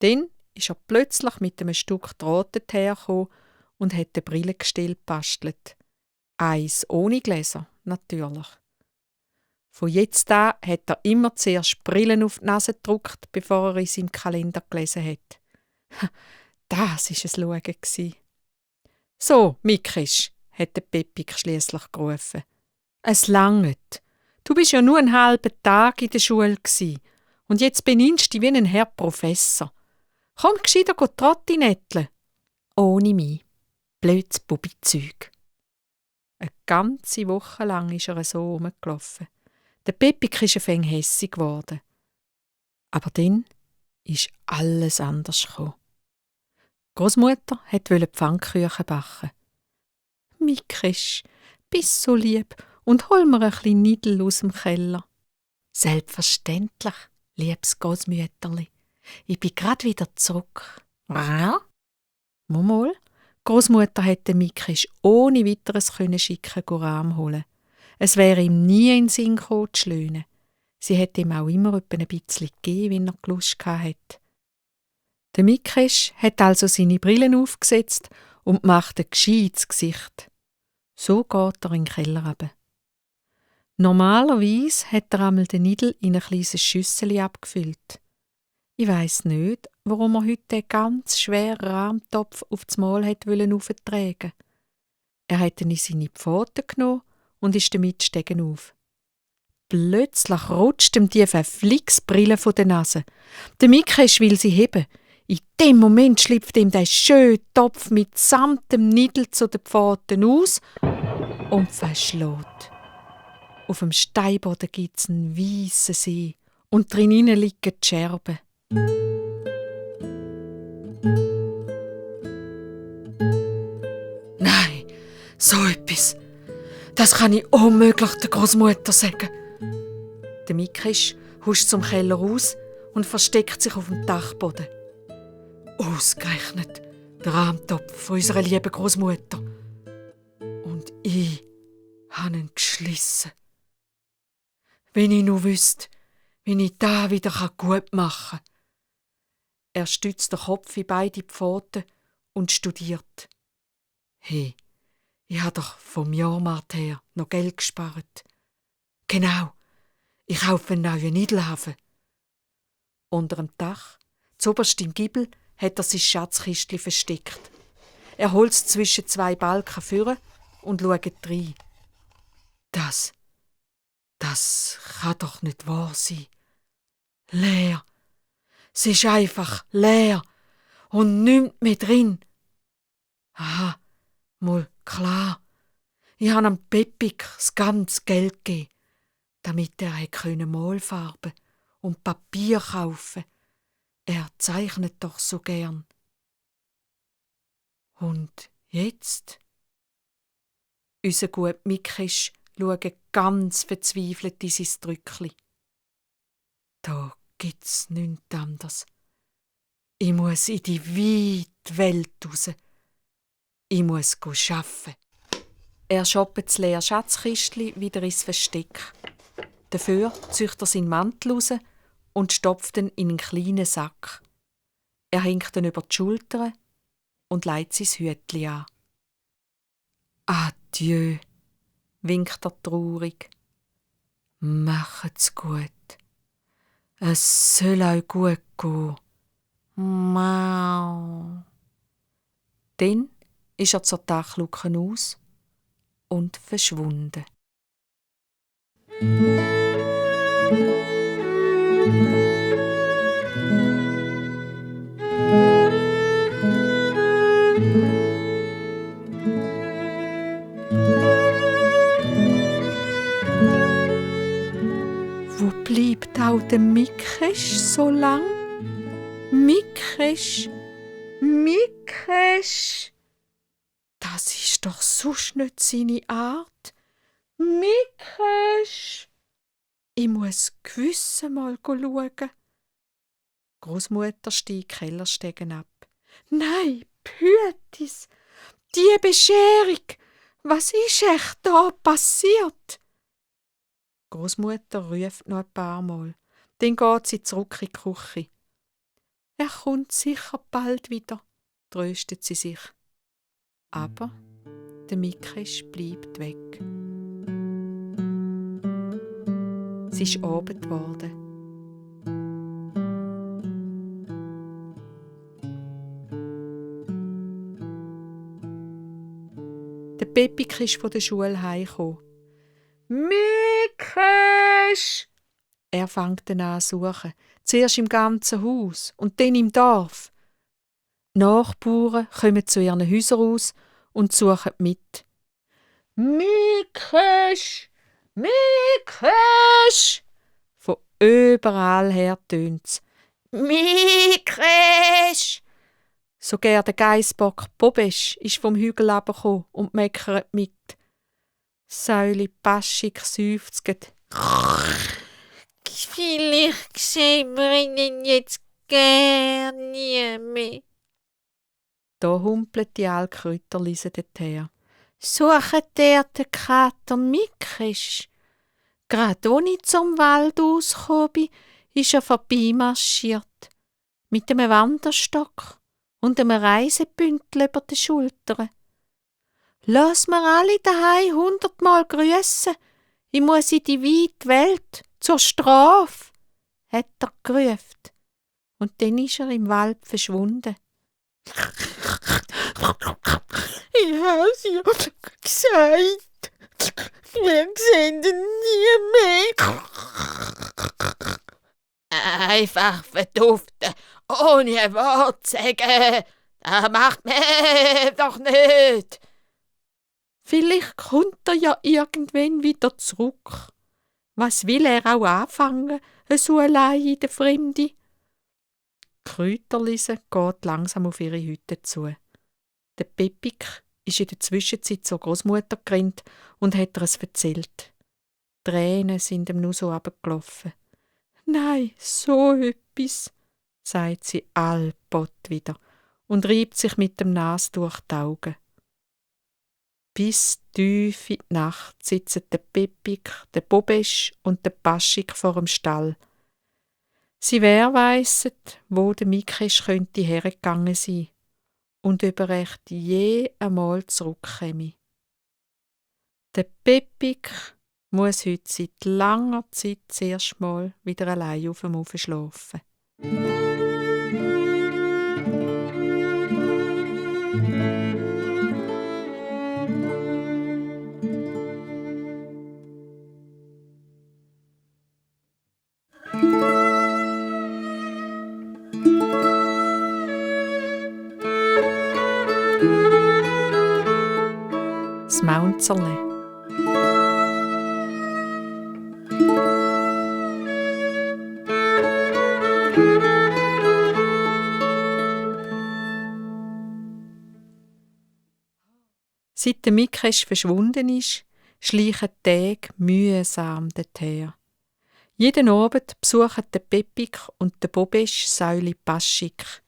Dann ist er plötzlich mit einem Stück Draht hergekommen und hat ein Brillengestell gebastelt. Eins ohne Gläser, natürlich. Von jetzt an hat er immer zuerst Brillen auf die Nase gedruckt, bevor er in seinem Kalender gelesen hat. Das war ein Schauen. «So, Mikisch», hat der Peppi schliesslich gerufen. «Es langt. Du bist ja nur einen halben Tag in der Schule gsi und jetzt benimmst du dich wie ein Herr Professor. Komm gescheiter Trottinettle.» Ohne mich. Blödes Bubizeug. Eine ganze Woche lang ist er so rumgelaufen. Der Peppi ist ein wenig hässig geworden. Aber dann ist alles anders gekommen. Die Großmutter wollte Pfannkuchen backen. «Mikisch, bist so lieb und hol mir ein bisschen Nidel aus dem Keller.» «Selbstverständlich, liebes Großmütterli. Ich bin grad wieder zurück.» «Ja?» «Mal, Großmutter hätte Mikisch ohne weiteres schicken Rahm holen. Es wäre ihm nie in den Sinn gekommen, zu schlönen. Sie hätte ihm auch immer ein bisschen gegeben, wenn er Lust hatte. Der Mikisch hat also seine Brillen aufgesetzt und macht ein gescheites Gesicht. So geht er in den Keller runter. Normalerweise hat er einmal den Nidel in ein kleines Schüssel abgefüllt. Ich weiss nicht, warum er heute den ganz schweren Rahmtopf auf das Maul auftragen. Er hat ihn in seine Pfoten genommen und ist damit steigen auf. Plötzlich rutscht ihm die Verflixbrille von der Nase. Der Mikisch will sie heben. In dem Moment schlüpft ihm der schöne Topf mit samt dem Nidel zu den Pfoten aus und verschlägt. Auf dem Steinboden gibt es einen weissen See und drinnen liegen die Scherben. «Nein, so etwas, das kann ich unmöglich der Großmutter sagen.» Der Mikisch huscht zum Keller raus und versteckt sich auf dem Dachboden. Ausgerechnet der Rahmtopf von unserer lieben Großmutter. Und ich habe ihn geschlissen. Wenn ich nur wüsste, wie ich da wieder gut machen kann. Er stützt den Kopf in beide Pfoten und studiert. Hey, ich habe doch vom Jahrmarkt her noch Geld gespart. Genau, ich kaufe einen neuen Nidelhafen. Unter dem Dach, zuoberst im Giebel, hat er sein Schatzkistchen versteckt. Er holt es zwischen zwei Balken vor und schaut rein. Das kann doch nicht wahr sein. Leer. Es ist einfach leer und nichts mehr drin. Aha, mal klar. Ich habe am Peppi das ganze Geld gegeben, damit er Malfarben und Papier kaufen konnte. Er zeichnet doch so gern. Und jetzt? Unser guter Mikisch schaut ganz verzweifelt in sein Drückli. Da gibt's nichts anderes. Ich muss in die weite Welt raus. Ich muss arbeiten. Er schoppt das leere Schatzkistchen wieder ins Versteck. Dafür zieht er seinen Mantel raus und stopft ihn in einen kleinen Sack. Er hängt ihn über die Schulter und legt sein Hütchen an. «Adieu», winkt er traurig. «Macht's gut. Es soll euch gut gehen. Mau.» Dann ist er zur Dachluke aus und verschwunden. Wo bleibt auch der Mikisch so lang? Mikisch, Mikesch! Das ist doch sonst nicht seine Art. Mikesch! Ich muss gewiss mal schauen. Großmutter stieg Kellerstegen ab. Nein, Pütis! Die Bescherung! Was ist echt da passiert? Großmutter ruft noch ein paar Mal. Dann geht sie zurück in die Küche. Er kommt sicher bald wieder, tröstet sie sich. Aber der Mikesch bleibt weg. Es ist Abend geworden. Der Pepik ist von der Schule heimgekommen. Mikesch! Er fängt an zu suchen. Zuerst im ganzen Haus und dann im Dorf. Nachbarn kommen zu ihren Häusern raus und suchen mit. Mikesch! Mikesch! Von überall her tönt's. Mikesch! Sogar der Geissbock Bobesch ist vom Hügel runtergekommen und meckert mit. Säuli Paschig seufzt. Vielleicht sehen wir ihn jetzt gar nie mehr. Da humpelt die alte Kräuterlise dorthin. Sucht der den Kater Mikesch? Gerade als ich zum Wald ausgekommen bin, ist er vorbeimarschiert. Mit einem Wanderstock und einem Reisebündel über den Schultern. Lass mir alle daheim 100-mal grüssen. Ich muss in die weite Welt, zur Strafe, hat er gerufen. Und dann ist er im Wald verschwunden. Ich hab's ja gesagt. Wir sehen ihn nie mehr. Einfach verduften, ohne ein Wort zu sagen. Das macht man doch nicht. Vielleicht kommt er ja irgendwann wieder zurück. Was will er auch anfangen, so allein in der Fremde? Die Kräuterlise geht langsam auf ihre Hütte zu. Der Pepik ist in der Zwischenzeit zur Großmutter gerannt und hat ihr es erzählt. Tränen sind ihm nur so runtergelaufen. «Nein, so etwas», sagt sie allbott wieder und reibt sich mit dem Nas durch die Augen. Bis tief in die Nacht sitzen der Pepik, der Bobesch und der Paschig vor dem Stall. Sie weissen, wo der Mikesch könnte hergegangen sein und ob er echt je einmal zurückkäme. Der Pepik muss heute seit langer Zeit zuerst mal wieder allein auf dem Hof schlafen. Das Maunzerle. Seit der Mikesch verschwunden ist, schleichen die Tage mühsam dorthin. Jeden Abend besuchen der Pepik und der Bobesch Säuli Paschig.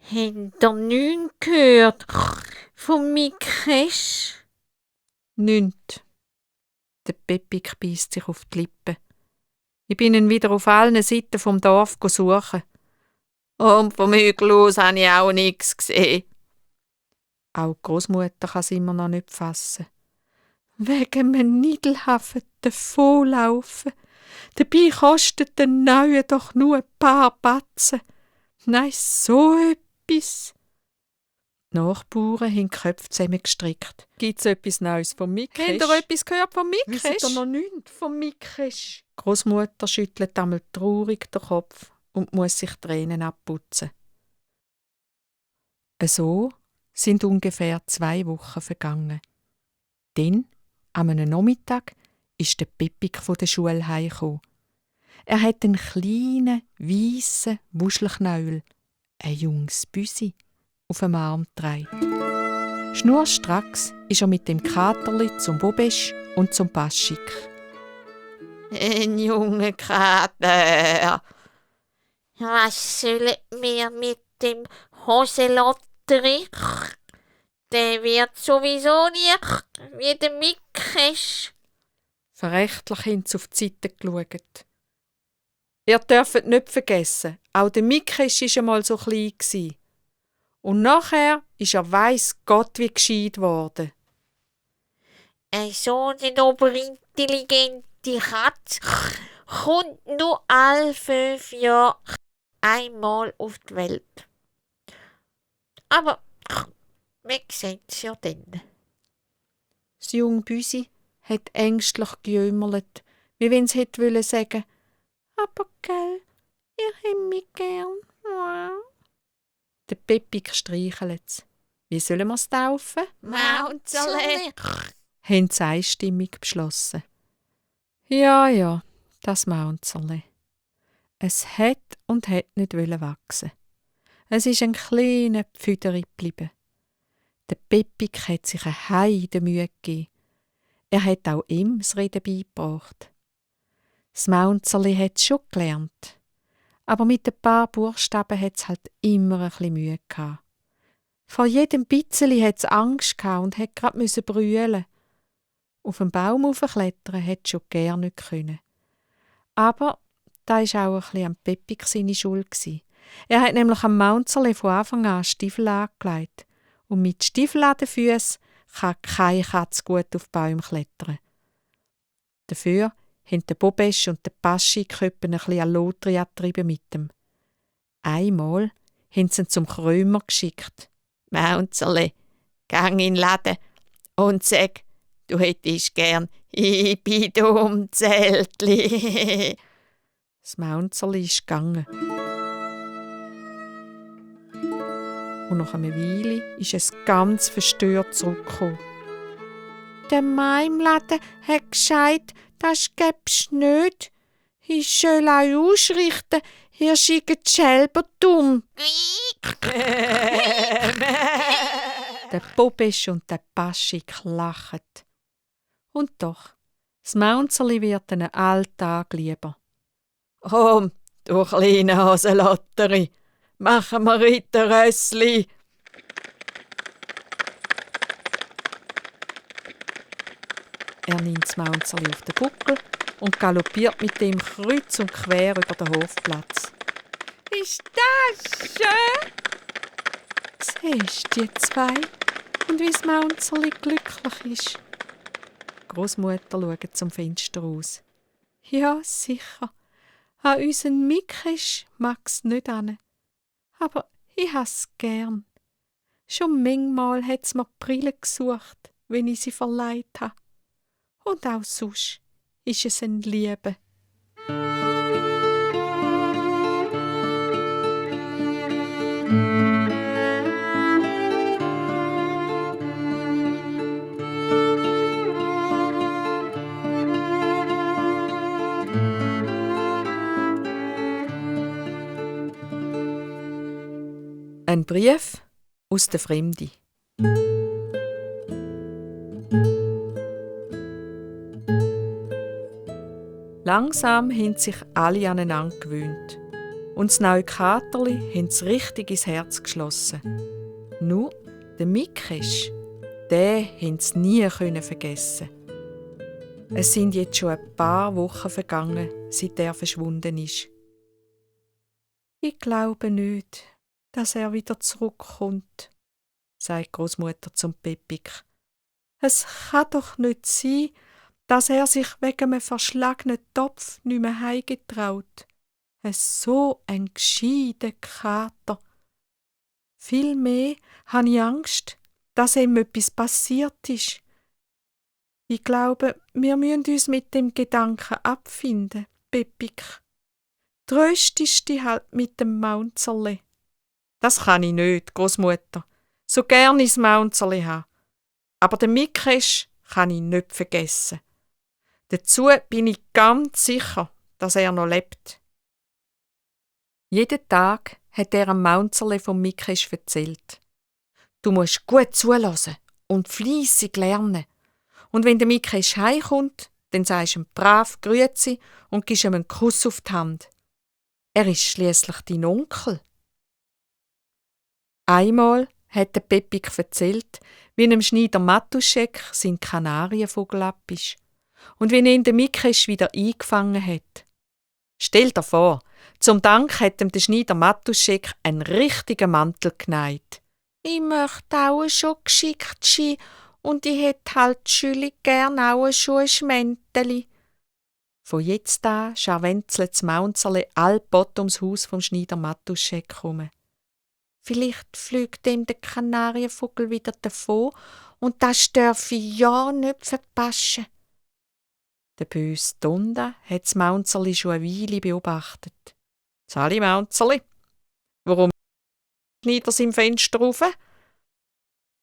Habt ihr nichts gehört von Mikesch? Nichts. Der Pepik beisst sich auf die Lippen. Ich bin ihn wieder auf allen Seiten vom Dorf suchen. Und vom Hügel aus habe ich auch nichts gesehen. Auch die Großmutter kann es immer noch nicht fassen. Wegen einem Niedelhafen davonlaufen. Dabei kostet der Neue doch nur ein paar Batzen. Nein, so etwas. Die Nachbarn haben die Köpfe zusammengestrickt. Gibt es etwas Neues von Mikesch? Habt ihr etwas gehört von Mikesch? Wisst ihr noch nichts von Mikesch? Die Großmutter schüttelt einmal traurig den Kopf und muss sich Tränen abputzen. So sind ungefähr 2 Wochen vergangen. Dann, am Nachmittag, ist der Pepik von der Schule heimgekommen. Er hat einen kleinen, weissen Wuschelknäuel, ein junges Büsi auf dem Arm trägt. Schnurstracks ist er mit dem Katerli zum Bobesch und zum Paschik. Ein junger Kater. Was sollen wir mit dem Hoselotterich? Der wird sowieso nie wie der Mikesch. Verächtlich haben sie auf die Seite geschaut. Ihr dürft nicht vergessen, auch der Mikesch war einmal so klein. Und nachher ist er weiss Gott wie gescheit worden. So eine oberintelligente Katze kommt nur alle 5 Jahre einmal auf die Welt. Aber wir sehen es ja dann. Das junge Büsi hat ängstlich gejümmelt, wie wenn es hätte sagen, aber gell, ihr habt mich gern. Der Pepik streichelt es. Wie sollen wir es taufen? Maunzerle. Haben sie einstimmig beschlossen. Ja, das Maunzerle. Es hat und hat nicht wachsen. Es ist ein kleiner Pfüderi geblieben. Der Pepik hat sich eine Heidemühe gegeben. Er hat auch ihm das Reden beigebracht. Das Maunzerli hat es schon gelernt. Aber mit ein paar Buchstaben hat es halt immer ein bisschen Mühe gehabt. Vor jedem Bitzeli hat es Angst gehabt und hat grad brüllen. Auf einen Baum hochklettern hat es schon gar nicht können. Aber da war auch ein bisschen am Pepik seine Schuld. Er hat nämlich am Maunzerli von Anfang an Stiefel angelegt. Und mit Stiefeln an den Füssen kann keine Katze gut auf Bäume klettern. Dafür haben der Bobesch und der Paschik ein bisschen an Lotri getrieben mit ihm. Einmal haben sie ihn zum Krömer geschickt. «Maunzerli, gang in den Laden und sag, du hättest gern Zeltli.» Das Maunzerli ist gegangen. Und nach einer Weile ist es ganz verstört zurückgekommen. «Der Mann im Laden hat gesagt, das gäb's nicht. Ich soll euch ausrichten, ihr seid selber dumm.» Der Bobesch und der Paschik lachen. Und doch, das Maunzerli wird einen Alltag lieber. «Komm, du kleine Haselotteri, machen wir Ritterrössli.» Er nimmt das Maunzerli auf den Buckel und galoppiert mit dem kreuz und quer über den Hofplatz. «Ist das schön?» «Siehst du die zwei und wie das Maunzerli glücklich ist?» Die Großmutter schaut zum Fenster raus. «Ja, sicher. An unseren Mikesch mag's nicht an. Aber ich has gern. Schon manchmal hat's mir die Brille gesucht, wenn ich sie verleiht habe. Und auch sonst ist es ein Liebe.» Ein Brief aus der Fremde. Langsam haben sich alle aneinander gewöhnt. Und das neue Katerli haben es richtig ins Herz geschlossen. Nur der Mikesch, den haben sie nie vergessen. Es sind jetzt schon ein paar Wochen vergangen, seit er verschwunden ist. «Ich glaube nicht, dass er wieder zurückkommt», sagt die Großmutter zum Pepik. «Es kann doch nicht sein, dass er sich wegen einem verschlagenen Topf nicht mehr heimgetraut. So ein gescheiter Kater. Vielmehr habe ich Angst, dass ihm etwas passiert ist. Ich glaube, wir müssen uns mit dem Gedanken abfinden, Pepik. Tröstest dich halt mit dem Maunzerli.» «Das kann ich nicht, Großmutter. So gern ich das Maunzerli habe. Aber den Mikesch kann ich nicht vergessen. Dazu bin ich ganz sicher, dass er noch lebt.» Jeden Tag hat er am Maunzerle vom Mikesch erzählt. Du musst gut zulassen und fleissig lernen. Und wenn der Mikesch heimkommt, dann sagst du ihm brav Grüezi und gibst ihm einen Kuss auf die Hand. Er ist schliesslich dein Onkel. Einmal hat der Pepik erzählt, wie einem Schneider Matuschek sein Kanarienvogel ab ist und wie ihn der Mikesch wieder eingefangen hat. Stell dir vor, zum Dank hat ihm der Schneider Matuschek einen richtigen Mantel genäht. Ich möchte auch schon geschickt sein und ich hätte halt schüllig gern auch schon ein Schmänteli. Von jetzt an scharwenzelt das Maunzerle allbot ums Haus vom Schneider Matuschek herum. Vielleicht fliegt ihm der Kanarienvogel wieder davon und das darf ich ja nicht verpassen. Der böse Tonda hat das Maunzerli schon eine Weile beobachtet. «Sali Maunzerli, warum schneidet er im Fenster rauf?»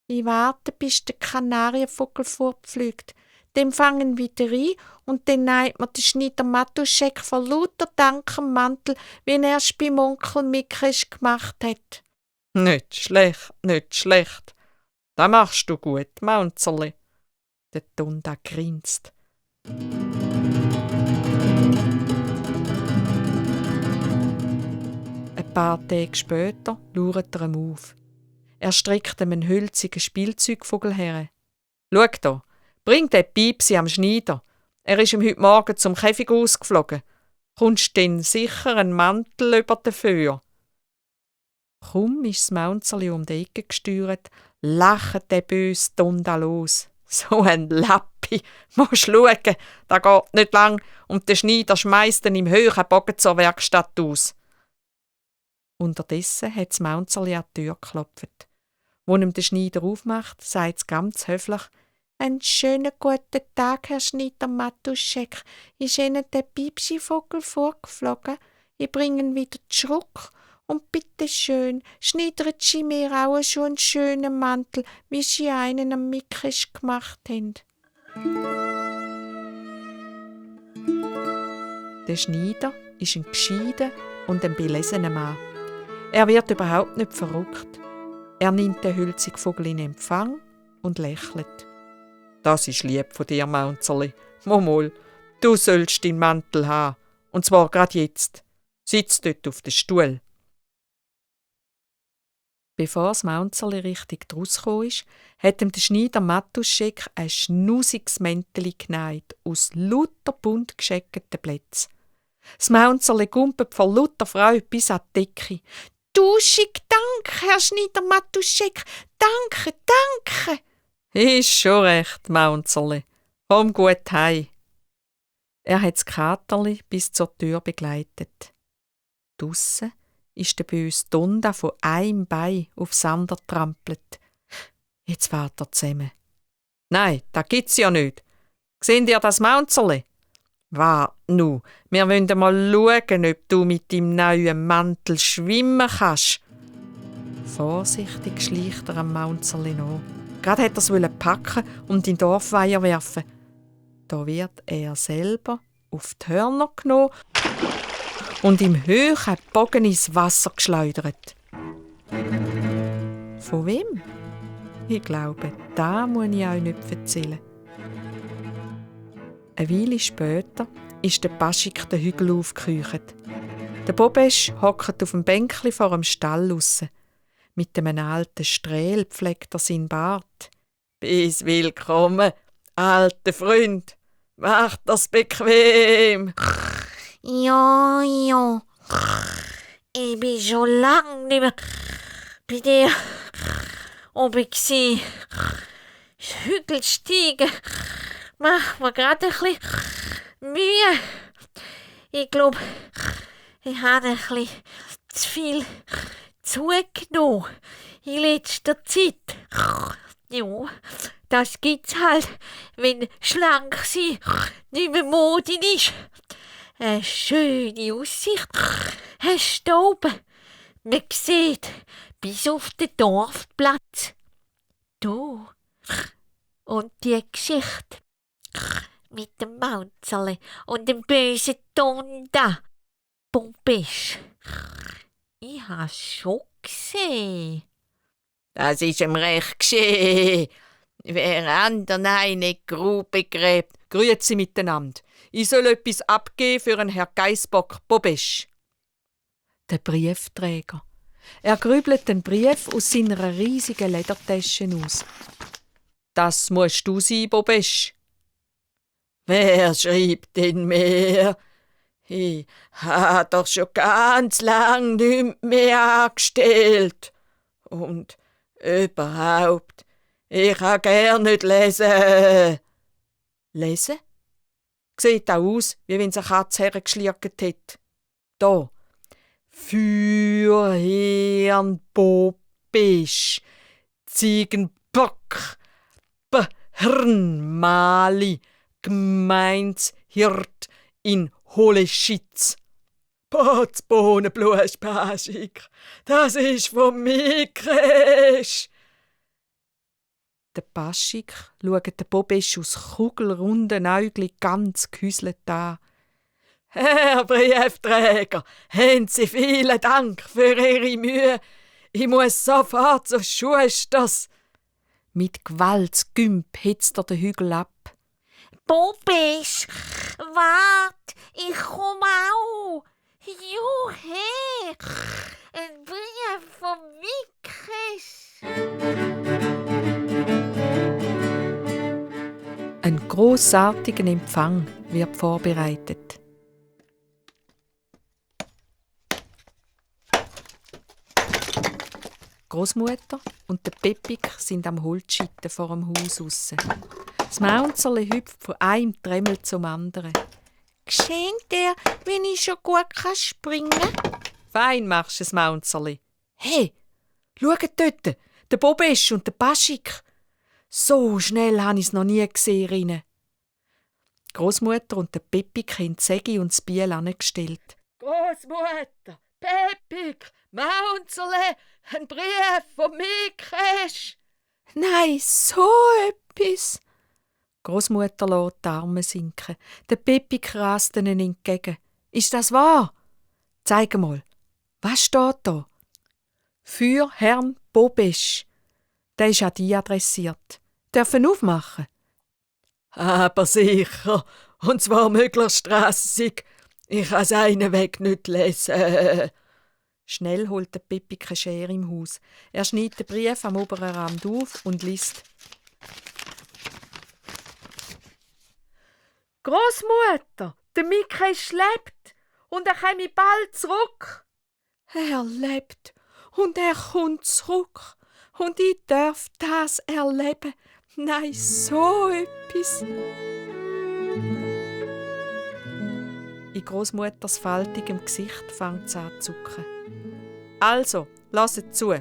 «Ich warte, bis der Kanarienvogel fortfliegt. Dann fangen wieder ein und dann neigt mir der Schneider Matuschek vor lauter Dank am Mantel, wie er es beim Onkel Mikesch gemacht hat.» «Nicht schlecht, nicht schlecht. Das machst du gut, Maunzerli.» Der Tonda grinst. Ein paar Tage später schaut er ihm auf. Er streckt ihm einen hölzigen Spielzeugvogel her. «Schau da, bring den Piepsi am Schneider. Er ist ihm heute Morgen zum Käfig ausgeflogen. Kommst denn sicher einen Mantel über dafür?» Kaum ist das Maunzerli um die Ecke gesteuert, lacht der böse Tonda los. «So ein Lappi, musst schauen, da geht nicht lang und der Schneider schmeisst ihn im höheren Bogen zur Werkstatt aus.» Unterdessen hat das Maunzerli an die Tür geklopft. Wo ihm der Schneider aufmacht, sagt es ganz höflich: «Einen schönen guten Tag, Herr Schneider Matuschek. Ist Ihnen der Piepsi-Vogel vorgeflogen? Ich bringe ihn wieder zurück. Und bitte schön, schneidern Sie mir auch schon einen schönen Mantel, wie Sie einen am Mikesch gemacht haben.» Der Schneider ist ein gescheiter und ein belesener Mann. Er wird überhaupt nicht verrückt. Er nimmt den hölzigen Vogel in Empfang und lächelt. «Das ist lieb von dir, Maunzerli. Momol, du sollst deinen Mantel haben. Und zwar gerade jetzt. Sitz dort auf dem Stuhl.» Bevor das Maunzerli richtig rausgekommen ist, hat ihm der Schneider Matuschek ein schnusiges Mänteli genäht aus lauter bunt gescheckten Plätzen. Das Maunzerli gumpelt vor lauter Freude bis an die Decke. «Tausend Dank, Herr Schneider Matuschek! Danke, danke!» «Ist schon recht, Maunzerli. Komm gut heim.» Er hat das Katerli bis zur Tür begleitet. Draussen ist der böse Tonda von einem Bein aufs andere trampelt. Jetzt fährt er zusammen. «Nein, das gibt's ja nicht. Seht ihr das Maunzerli? Wart nu, wir wollen mal schauen, ob du mit deinem neuen Mantel schwimmen kannst.» Vorsichtig schleicht er am Maunzerli nach. Gerade hat er es packen und in den Dorfweiher werfen. Da wird er selber auf die Hörner genommen und im höheren Bogen ins Wasser geschleudert. Von wem? Ich glaube, das muss ich euch nicht erzählen. Eine Weile später ist der Paschik den Hügel aufgekeucht. Der Bobesch hockt auf dem Bänkli vor dem Stall raus. Mit einem alten Strähl pflegt er seinen Bart. «Bis willkommen, alter Freund. Macht das bequem.» Ja, ja. Ich bin schon lange nicht mehr bei dir oben gsi. Das Hügelsteigen macht mir gerade ein bisschen Mühe. Ich glaube, ich habe ein bisschen zu viel zugenommen in letzter Zeit. Ja, das gibt's halt, wenn schlank sein nicht mehr Mode ist. Eine schöne Aussicht hast du oben. Man sieht bis auf den Dorfplatz. Du und die Geschichte mit dem Maunzerli und dem bösen Tonda. Bombisch. Ich habe schon gesehen. Das ist ihm recht geschehen. Wer anderen eine Grube gräbt. Grüezi miteinander. Ich soll etwas abgeben für einen Herr Geissbock Bobesch. Der Briefträger. Er grübelt den Brief aus seiner riesigen Ledertasche aus. Das musst du sein, Bobesch. Wer schreibt denn mehr? Ich habe doch schon ganz lang nichts mehr angestellt. Und überhaupt, ich kann gern nicht lesen. Lesen? Sieht auch aus, wie wenn es eine Katze hergeschlirrt hat. Da. Für Herrn Bobesch, Ziegenbock, Hirnmali, Gemeinshirt in Holeschitz. Potzbohnenblutspaschig, das ist von Mikresch. Der Paschik schaut den Bobesch aus kugelrunden Äugli ganz gehäuselt an. Herr Briefträger, haben Sie vielen Dank für Ihre Mühe. Ich muss sofort zu Schusters. Mit Gewaltsgümp hetzt er den Hügel ab. Bobesch, wart, ich komm auch. Juhe, ein Brief von Mikresch. Ein grossartiger Empfang wird vorbereitet. Großmutter und der Pepik sind am Holzschitten vor dem Haus aussen. Das Maunzerli hüpft von einem Tremmel zum anderen. Geschenkt er, wenn ich schon gut springen kann? Fein machst du es, Maunzerli. Hey, schaut dort, der Bobesch und der Paschik. So schnell habe ich es noch nie gesehen. Rinne. Die Großmutter und der Pepik haben die Säge und das Biel angestellt. Großmutter, Pepik, Maunzerle, ein Brief von Mikresch. Nein, so etwas. Großmutter lässt die Arme sinken. Der Pepik rast ihnen entgegen. Ist das wahr? Zeig mal. Was steht da? Für Herrn Bobesch. Der ist an dich adressiert. Dürfen aufmachen? Aber sicher, und zwar möglichst strassig. Ich kann seinen Weg nicht lesen. Schnell holt der Pepik eine Schere im Haus. Er schneidet den Brief am oberen Rand auf und liest. Großmutter, der Mikresch lebt und er komme bald zurück. Er lebt und er kommt zurück. Und ich darf das erleben. Nein, so etwas. In Großmutters faltigem Gesicht fängt es an zu zucken. Also, lasst zu.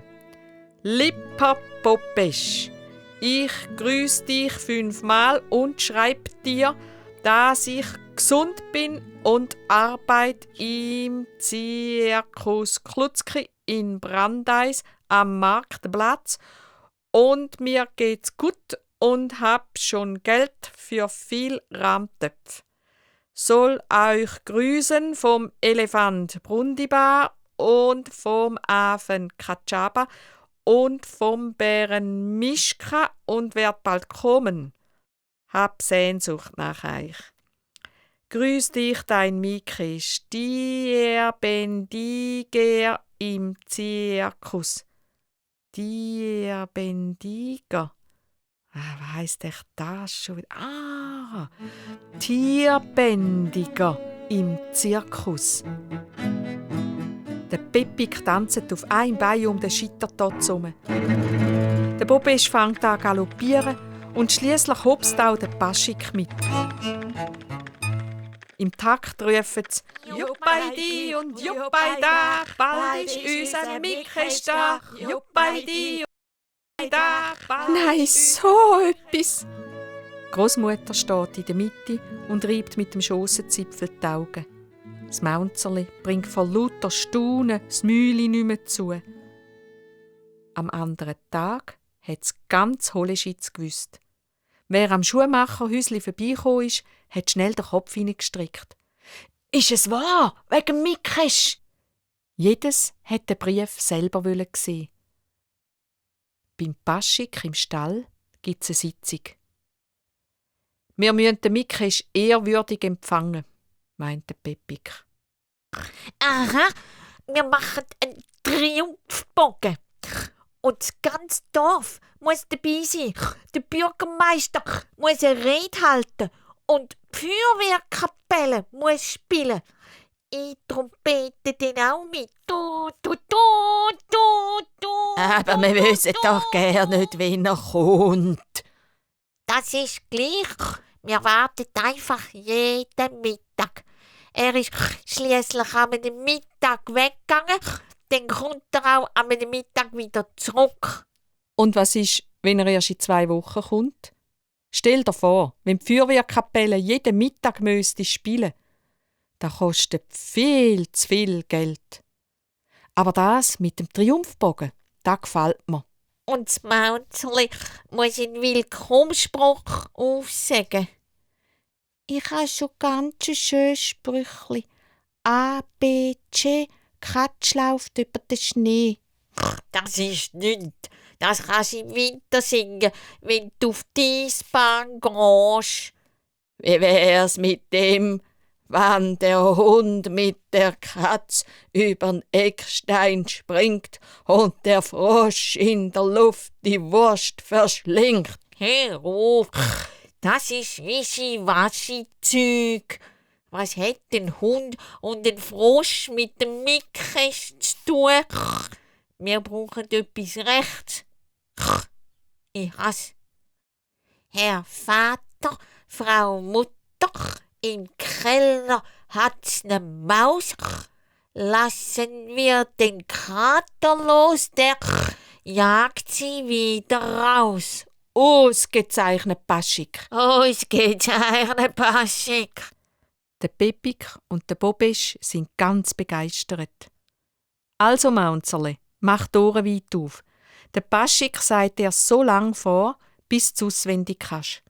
Lieber Bobesch, ich grüße dich 5-mal und schreibe dir, dass ich gesund bin und arbeite im Zirkus Klutzki in Brandeis am Marktplatz und mir geht's gut und hab schon Geld für viel Rahmtöpfe. Soll euch grüßen vom Elefant Brundibar und vom Affen Katschaba und vom Bären Mischka und werd bald kommen. Hab Sehnsucht nach euch. Grüß dich, dein Mikresch, dir Bendiger im Zirkus. Dir Bendiger. Was heisst echt das schon wieder? Tierbändiger im Zirkus. Der Pepik tanzt auf einem Bein um den Scheitertopf herum. Der Bobesch fängt an zu galoppieren und schliesslich hopst auch der Paschik mit. Im Takt rufen sie «Juppei di und Juppei da, bald ist unser Mikresch da, Juppei di und da, bald Nein, so etwas!» Großmutter steht in der Mitte und reibt mit dem Schossenzipfel die Augen. Das Maunzerli bringt vor lauter Staunen das Mühli nicht mehr zu. Am anderen Tag hat es ganz Holeschitz gewusst. Wer am Schuhmacherhäusli vorbeigekommen ist, hat schnell den Kopf hineingestrickt. «Ist es wahr? Wegen Mikresch?» Jedes hätte den Brief selber sehen. Beim Paschik im Stall gibt es eine Sitzung. Wir müssen den Mikesch ehrwürdig empfangen, meinte Pepik. Aha, wir machen einen Triumphbogen. Und das ganze Dorf muss dabei sein. Der Bürgermeister muss eine Rede halten. Und die Feuerwehrkapelle muss spielen. Ich trompete den auch mit. Du, du, du, du, du. Aber wir wissen doch gar nicht, wen er kommt. Das ist gleich. Wir warten einfach jeden Mittag. Er ist schliesslich am Mittag weggegangen. Dann kommt er auch am Mittag wieder zurück. Und was ist, wenn er erst in 2 Wochen kommt? Stell dir vor, wenn die Feuerwehrkapelle jeden Mittag müsste spielen, das kostet viel zu viel Geld. Aber das mit dem Triumphbogen, das gefällt mir. Und das Mauzerli muss einen Willkommensspruch aufsagen. Ich habe schon ganz schön Sprüchli. A, B, C, Katsch läuft über den Schnee. Das ist nichts. Das kannst du im Winter singen, wenn du auf die Eisbahn gehst. Wie wär's mit dem, wann der Hund mit der Katz übern Eckstein springt und der Frosch in der Luft die Wurst verschlingt? Hör auf, das ist Wischi-Waschi-Zeug. Was hat ein Hund und ein Frosch mit dem Mikesch zu tun? Wir brauchen etwas Rechts. Ich hasse. Herr Vater, Frau Mutter, im Keller hat's ne Maus. Lassen wir den Kater los, der jagt sie wieder raus. Ausgezeichnet, Paschik. Ausgezeichnet, Paschik. Der Pepik und der Bobesch sind ganz begeistert. Also, Maunzerle, mach die Ohren weit auf. Der Paschik sagt dir so lang vor, bis du auswendig kannst.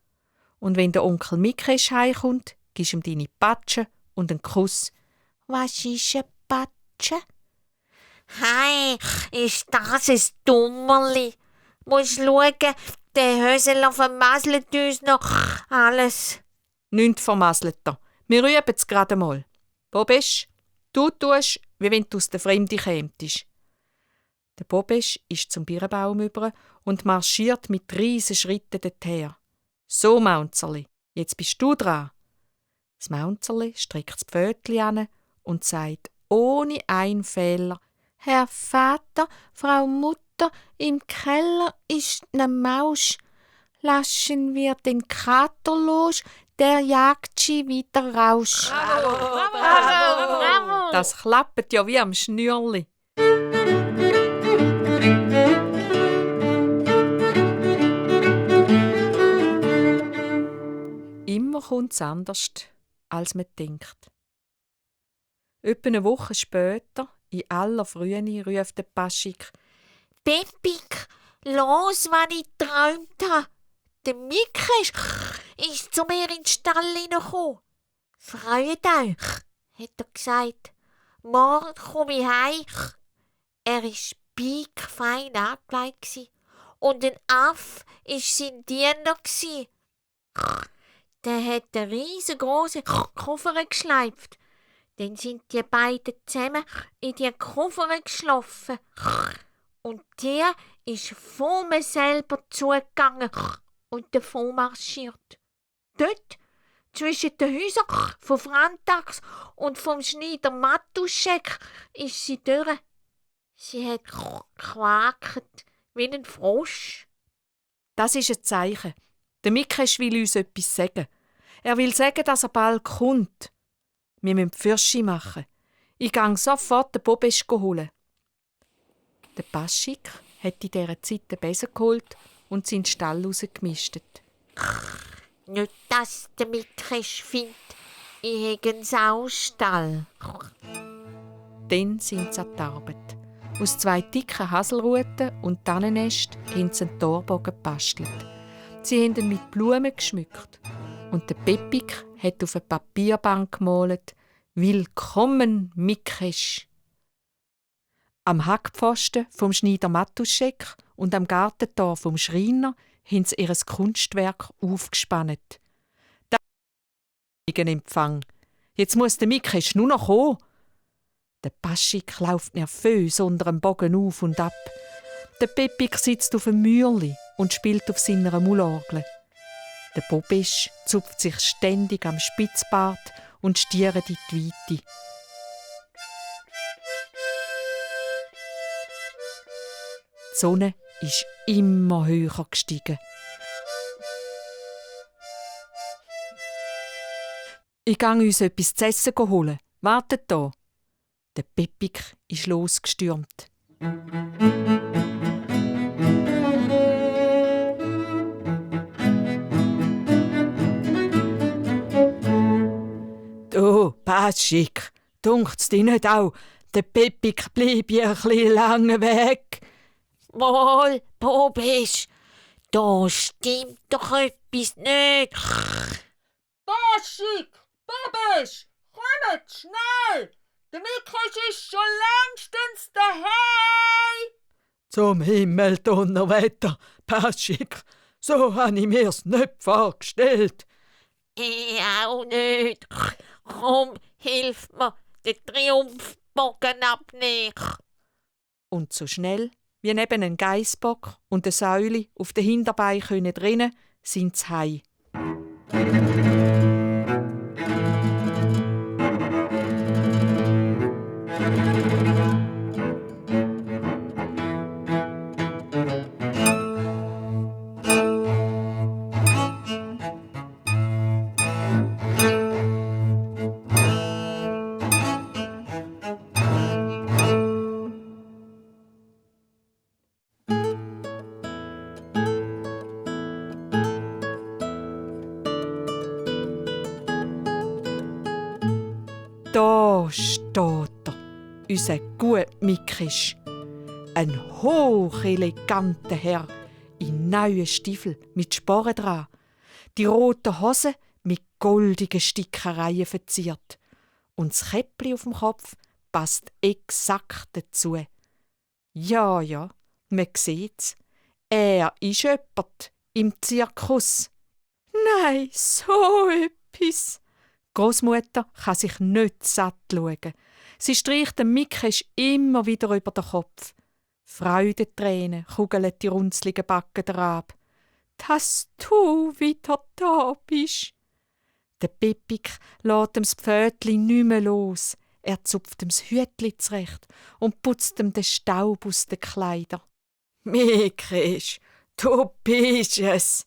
Und wenn der Onkel Mikesch heimkommt, gibst ihm deine Patsche und einen Kuss. Was ist eine Patsche? Hey, ist das ein Dummerli? Musst schauen, der Hösel vermasselt uns noch alles. Nichts vermasselter. Wir üben es gerade mal. Bobesch, du tust, wie wenn du aus der Fremde kämtest. Der Bobesch ist zum Birnbaum über und marschiert mit riesen Schritten dorthin. So, Maunzerli, jetzt bist du dran. Das Maunzerli streckt das Pfötchen an und sagt ohne einen Fehler: Herr Vater, Frau Mutter, im Keller ist ne Maus. Lassen wir den Kater los, der jagt sie wieder raus. Bravo, bravo, bravo, bravo. Das klappt ja wie am Schnürli. Immer kommt es anders, als man denkt. Etwa eine Woche später, in aller Frühe, ruft der Paschik: Pepik, los, was ich geträumt habe. Der Mikesch ist zu mir in den Stall hineingekommen. Freut euch, hat er gesagt. Morgen komme ich heim. Er war piekfein angelegt und ein Aff war sein Diener. Der hat einen riesengroßen Koffer geschleift. Dann sind die beiden zusammen in die Koffer geschlafen. Und der ist vor mir selber zugegangen und davon marschiert. Dort, zwischen den Häusern von Frantax und vom Schneider Matuschek, ist sie durch. Sie hat quakt wie ein Frosch. Das ist ein Zeichen. Der Mikesch will uns etwas sagen. Er will sagen, dass er bald kommt. Wir müssen Fürschi machen. Ich gehe sofort den Bobesch holen. Der Paschik hat in dieser Zeit den Besen geholt und seinen Stall rausgemistet. Nicht, dass der Mikesch findet, ich habe einen Saustall. Dann sind sie an die Arbeit. Aus 2 dicken Haselruten und Tannennest haben sie einen Torbogen gebastelt. Sie haben ihn mit Blumen geschmückt. Und der Pepik hat auf eine Papierbank gemalt: «Willkommen, Mikesch!» Am Hackpfosten vom Schneider Matuschek und am Gartentor vom Schreiner haben sie ihr Kunstwerk aufgespannt. Da Empfang. Jetzt muss der Mikesch nur noch kommen. Der Paschik läuft nervös unter dem Bogen auf und ab. Der Pepik sitzt auf dem Mührli und spielt auf seiner Mullorgel. Der Bobisch zupft sich ständig am Spitzbart und stiert in die Weite. Die Sonne ist immer höher gestiegen. Ich gehe uns etwas zu essen holen. Wartet da. Der Pepik ist losgestürmt. Du, Paschik, dunkt's dich nicht auch? Der Pepik blieb ja ein bisschen lange weg. Wohl, Bobisch, da stimmt doch etwas nicht. Paschik, Bobisch, kommt schnell! Der Mikesch ist schon längstens daheim! Zum Himmel, Donnerwetter, Paschik, so habe ich mir's nicht vorgestellt. Ich auch nicht. Komm, hilf mir, den Triumphbogen abnehmen. Und so schnell wie neben ein Geissbock und eine Säule auf den Hinterbeinen drinnen sind sie heim. Da steht er, unser guter Mikesch. Ein hocheleganter Herr in neuen Stiefeln mit Sporen dran. Die roten Hosen mit goldigen Stickereien verziert. Und das Käppli auf dem Kopf passt exakt dazu. Ja, man sieht's. Er ist jemand im Zirkus. Nein, so etwas. Großmutter kann sich nicht satt schauen. Sie streicht dem Mikesch immer wieder über den Kopf. Freudentränen kugeln die runzligen Backen ab. Dass du wieder da bist. Der Pepik lässt ihm das Pfötli nicht mehr los. Er zupft ihm das Hütli zurecht und putzt ihm den Staub aus den Kleidern. Mikesch, du bist es.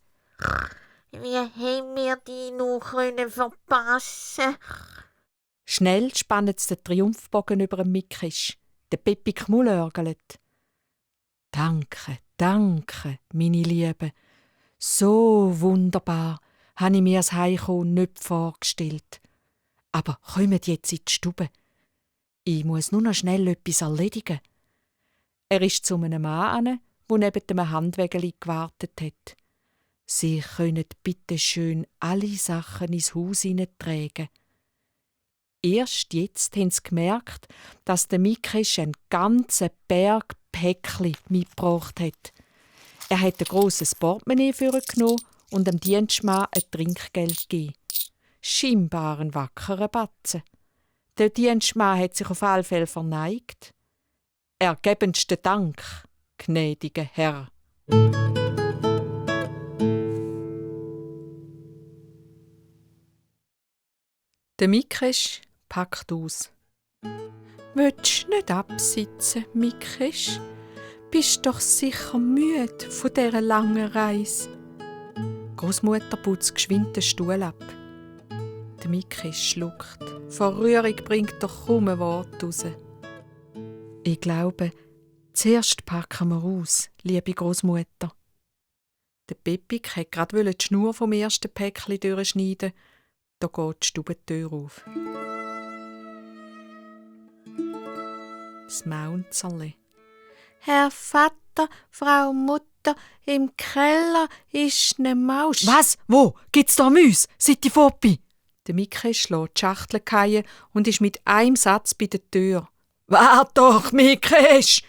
Wie haben wir die noch verpassen? Schnell spannt sie den Triumphbogen über den Mikesch. Der Pepik mullörgelt. Danke, meine Liebe. So wunderbar habe ich mir das Heimkommen nicht vorgestellt. Aber kommt jetzt in die Stube. Ich muss nur noch schnell etwas erledigen. Er ist zu einem Mann an, der neben dem Handwägeli gewartet hat. Sie können bitte schön alle Sachen ins Haus hineintragen. Erst jetzt haben sie gemerkt, dass der Mikesch einen ganzen Berg Päckli mitgebracht hat. Er hat ein grosses Portemonnaie vorgenommen und dem Dienstmann ein Trinkgeld gegeben. Scheinbar ein wackerer Batzen. Der Dienstmann hat sich auf alle Fälle verneigt. Ergebensten Dank, gnädiger Herr. Der Mikesch packt aus. Willst du nicht absitzen, Mikesch? Bist doch sicher müde von dieser langen Reise. Großmutter putzt geschwind den Stuhl ab. Der Mikesch schluckt. Vor Rührung bringt doch kaum ein Wort raus. Ich glaube, zuerst packen wir aus, liebe Großmutter. Der Pepik hat gerade die Schnur vom ersten Päckchen durchschneiden. Da geht die Stubentür auf. Das Maunzerli. Herr Vater, Frau Mutter, im Keller ist ne Maus. Was? Wo? Gibt's da Mäuse? Seid ihr vorbei? Der Mikesch lässt die Schachtel fallen und ist mit einem Satz bei der Tür. Wart doch, Mikesch!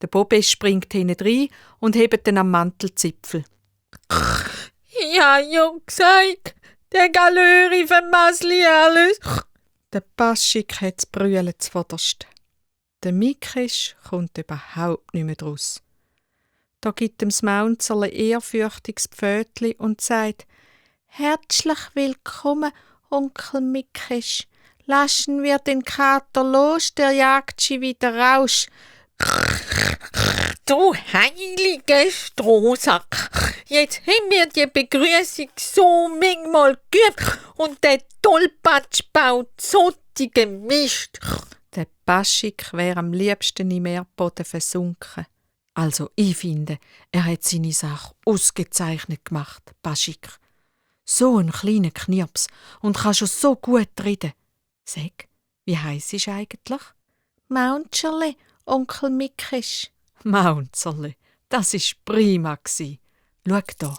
Der Bobesch springt hinten rein und hebt ihn am Mantelzipfel. Ja, gesagt, der Galöri vermassli alles. Der Paschik hat das Brüllen zuvorderst. Der Mikesch kommt überhaupt nicht mehr draus. Da gibt dem Smaunzerle ehrfürchtiges Pfötli und sagt: Herzlich willkommen, Onkel Mikesch. Lassen wir den Kater los, der jagt sie wieder raus. Du heiliger Strohsack, jetzt haben wir die Begrüßung so manchmal geübt und der Tollpatsch baut solche Mist. Der Paschik wäre am liebsten im Erdboden versunken. Also, ich finde, er hat seine Sache ausgezeichnet gemacht, Paschik. So ein kleiner Knirps und kann schon so gut reden. Sag, wie heisst ist eigentlich? Maunscherle, Onkel Mikesch. Maunscherle, das ist prima gsi. Schau da,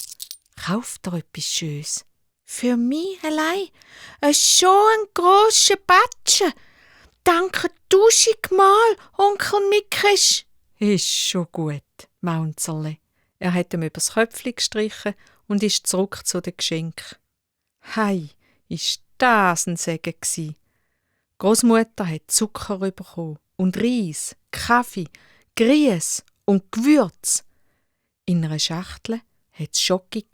kauf dir etwas Schönes. Für mich allein? So ein grosser Batzen. Danke tausendmal, Onkel Mikesch. Ist schon gut, Maunscherle. Er hat ihm übers Köpfli gestrichen und ist zurück zu den Geschenken. Hei, ist das ein Segen gsi. Großmutter hat Zucker bekommen und Reis, Kaffee, Grieß und Gewürz. In einer Schachtel hat es Schoki,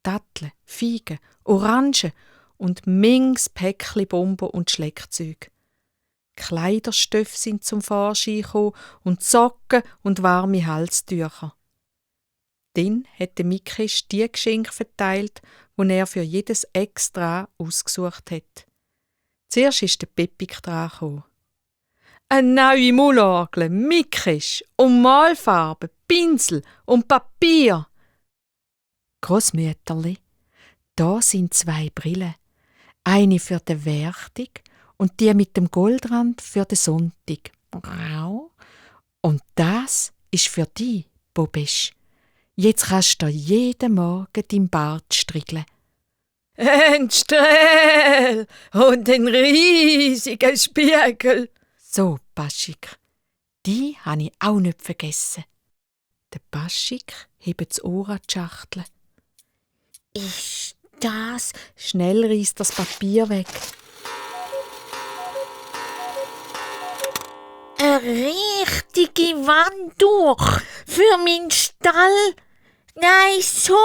Datteln, Feigen, Orangen und manches Päckchen Bomben und Schleckzeug. Kleiderstoffe sind zum Vorschein gekommen und Socken und warme Halstücher. Dann hat der Mikesch die Geschenke verteilt, die er für jedes extra ausgesucht hat. Zuerst ist der Pepik dran gekommen. Eine neue Mullorgel, Mikesch und Malfarben, Pinsel und Papier. Grossmütterli, da sind 2 Brillen. Eine für den Werchtig und die mit dem Goldrand für den Sonntag. Und das ist für dich, Bobesch. Jetzt kannst du jeden Morgen deinen Bart striegeln. Ein Strahl und ein riesiger Spiegel. So, Paschik, die habe ich auch nicht vergessen. Der Paschik hebt das Ohr an die Schachtel. Ist das? Schnell reißt das Papier weg. Eine richtige Wanduhr für meinen Stall. Nein, so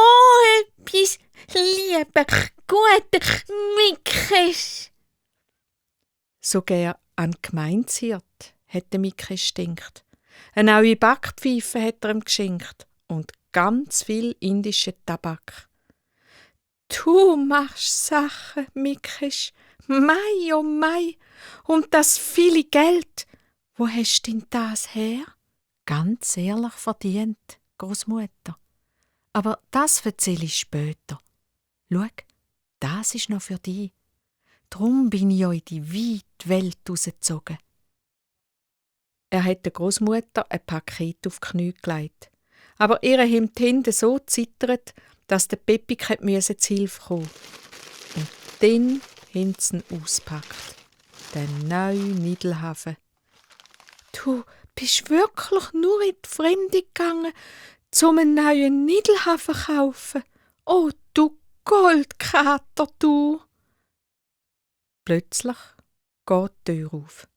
etwas, lieber, guter Mikesch. So gern an die Gemeindehirt, hat der Mikesch gedacht. Eine neue Backpfeife hat er ihm geschenkt und ganz viel indischen Tabak. Du machst Sachen, Mikesch, Mei, oh Mei, und das viele Geld. Wo hast du denn das her? Ganz ehrlich verdient, Großmutter. Aber das erzähle ich später. Schau, das ist noch für dich. Drum bin ich ja in die weite Welt rausgezogen. Er hat der Großmutter ein Paket auf die Knie gelegt. Aber ihre haben die Hände so zittert, dass der Pepik zu Hilfe kommen. Und dann haben sie ihn ausgepackt. Den neuen Nidelhafen. Du bist wirklich nur in die Fremde gegangen, um einen neuen Nidelhafen zu kaufen. Oh, du Goldkater, du! Plötzlich geht die Tür auf.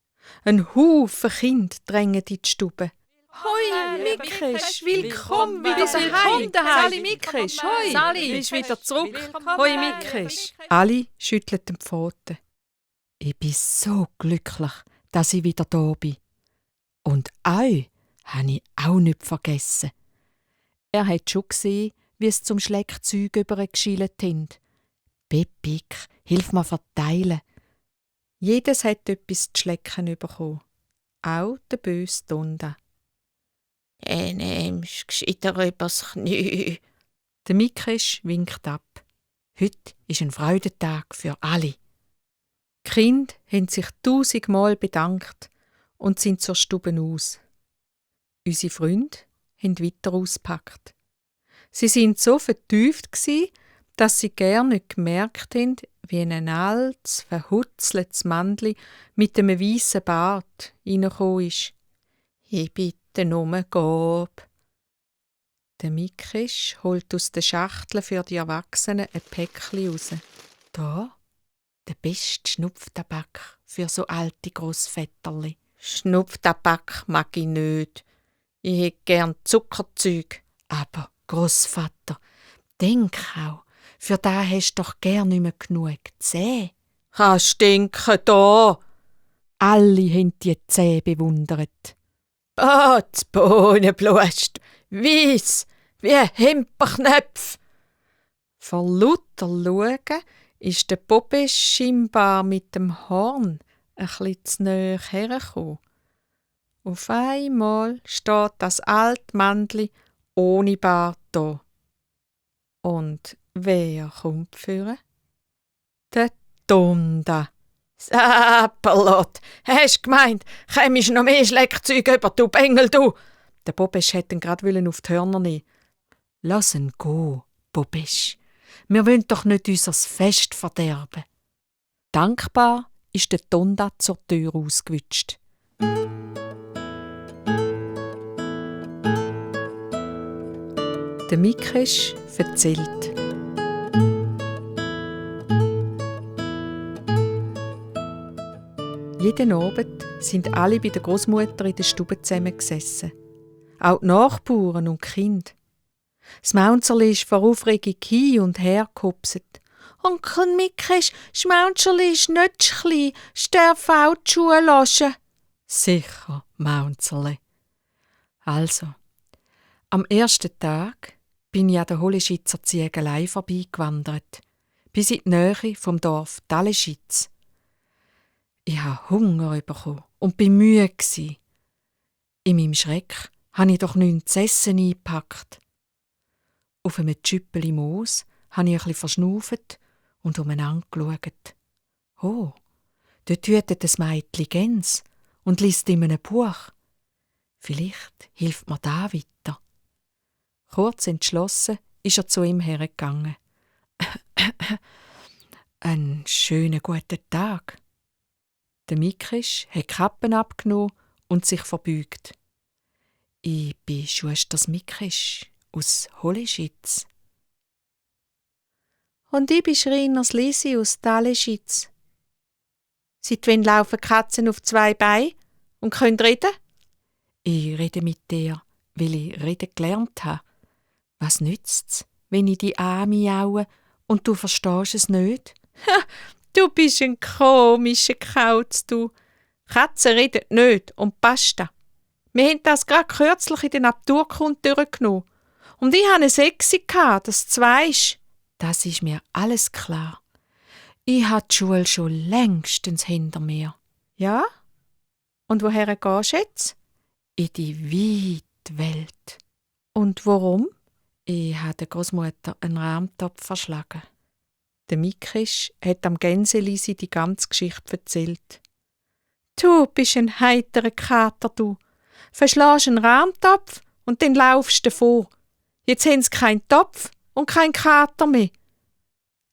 Ein Haufen Kinder drängen in die Stube. Hoi, Mikesch, willkommen wieder heim. Sali Mikesch, hoi, Sali, bist wieder zurück. Hoi, Mikesch. Alle schütteln die Pfoten. Ich bin so glücklich, dass ich wieder da bin. Und euch habe ich auch nicht vergessen. Er hat schon gesehen, wie es zum Schleckzeug übergeschielt haben. Pepik, hilf mir verteilen. Jedes hat etwas zu schlecken bekommen. Auch der böse Donda. Nimmst gescheiter übers Knie. Der Mikesch winkt ab. Heute ist ein Freudentag für alle. Die Kinder haben sich 1000-mal bedankt und sind zur Stube aus. Unsere Freunde haben weiter ausgepackt. Sie sind so vertieft gsi, dass sie gern nicht gemerkt haben, wie ein altes, verhutzeltes Männli mit einem weißen Bart reingekommen ist. «Ich bitte nur Gabe.» Der Mikisch holt aus der Schachtel für die Erwachsenen ein Päckchen raus. «Da, der beste Schnupftabak für so alte Grossväterli.» «Schnupftabak mag ich nicht. Ich hätte gern Zuckerzeug.» «Aber, Grossvater, denk auch, für da hast du doch gern nicht mehr genug Zähne.» «Kannst stinken da!» Alle haben die Zähne bewundert. «Das Bohnenblust, weiss, wie ein Hemperknöpf!» Vor lauter Schauen ist der Bobesch scheinbar mit dem Horn ein bisschen zu nahe hergekommen. Auf einmal steht das alte Männli ohne Bart da. Und wer kommt führen? Der Tonda. «Sapperlot, hast gemeint, kämst noch mehr Schleckzeug über, du Bengel, du!» Der Bobesch hätte ihn gerade auf die Hörner nehmen. «Lass ihn gehen, Bobesch. Wir wollen doch nicht unser Fest verderben.» Dankbar ist der Tonda zur Tür ausgewitscht. Der Mikisch erzählt. Jeden Abend sind alle bei der Großmutter in der Stube zusammengesessen. Auch die Nachbarn und die Kinder. Das Maunzerli ist vor Aufregung hin und her gehopset. «Onkel Mikisch, das Maunzerli ist nicht zu klein, es darf auch die Schuhe lassen.» «Sicher, Maunzerli.» Also, am ersten Tag bin ich an der Holeschitzer Ziegelei vorbeigewandert, bis in die Nähe vom Dorf Daleschitz. Ich hatte Hunger bekommen und war müde. In meinem Schreck habe ich doch nichts zu essen eingepackt. Auf einem Tschüppeli Moos habe ich ein bisschen verschnauft und umeinander geschaut. Oh, dort hütet ein Mädchen Gänse und liest in einem Buch. Vielleicht hilft mir da weiter. Kurz entschlossen ist er zu ihm hergegangen. «Einen schönen guten Tag.» Der Mikisch hat die Kappen abgenommen und sich verbeugt. «Ich bin Schusters Mikisch aus Holeschitz.» «Und ich bin Schreiners Lisi aus Daleschitz.» «Seit wann laufen Katzen auf 2 Beinen und können reden?» «Ich rede mit dir, weil ich reden gelernt habe. Was nützt's, wenn ich dich anmiaue und du verstehst es nicht?» «Ha, du bist ein komischer Kauz, du. Katzen reden nicht und basta. Wir haben das gerade kürzlich in der Naturkunde durchgenommen. Und ich hatte eine Sechse, das du weisst.» «Das ist mir alles klar. Ich habe die Schule schon längstens hinter mir.» «Ja? Und woher gehst du jetzt?» «In die weite Welt.» «Und warum?» «Ich habe der Großmutter einen Rahmtopf verschlagen.» Der Mikisch hat am Gänselisi die ganze Geschichte erzählt. «Du bist ein heiterer Kater, du. Verschlägst einen Rahmtopf und dann laufst du davon. Jetzt haben sie keinen Topf und keinen Kater mehr.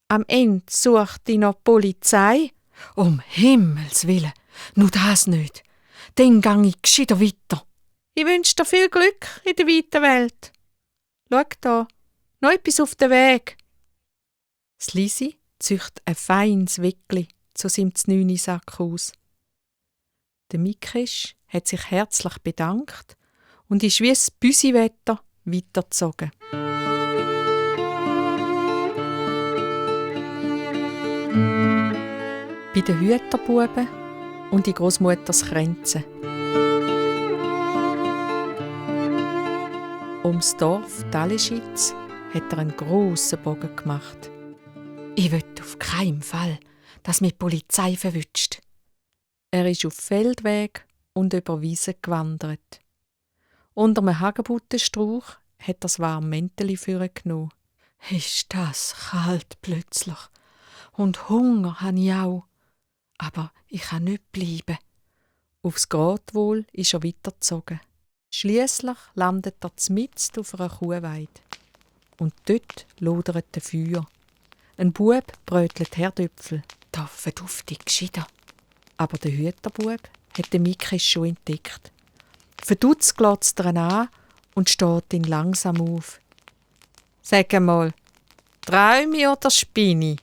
Am Ende sucht dich noch die Polizei.» «Um Himmels Willen, nur das nicht. Dann gang ich gescheiter weiter.» «Ich wünsche dir viel Glück in der weiten Welt. Schau da, noch etwas auf den Weg.» Das Lisi zücht ein feines Weckli zu seinem Znüni-Sack aus. Der Mikisch hat sich herzlich bedankt und ist wie das Büsiwetter weitergezogen. Bei den Hüterbuben und die Großmutters Kränze. Ums Dorf Daleschitz hat er einen grossen Bogen gemacht. «Ich will auf keinen Fall, dass mich die Polizei verwünscht.» Er ist auf Feldweg und über Wiesen gewandert. Unter einem Hagebuttenstrauch hat er das warme Mänteli vorgenommen. «Ist das kalt plötzlich. Und Hunger habe ich auch. Aber ich kann nicht bleiben.» Aufs Gratwohl ist er weitergezogen. Schliesslich landet er mitten auf einer Kuhweide. Und dort lodert ein Feuer. Ein Bub brötelt Herdöpfel. Da verduftet gescheiter. Aber der Hüterbub hat den Mickrisch schon entdeckt. Verdutzt glotzt er ihn an und steht ihn langsam auf. «Sag einmal, träume ich oder spinne ich?»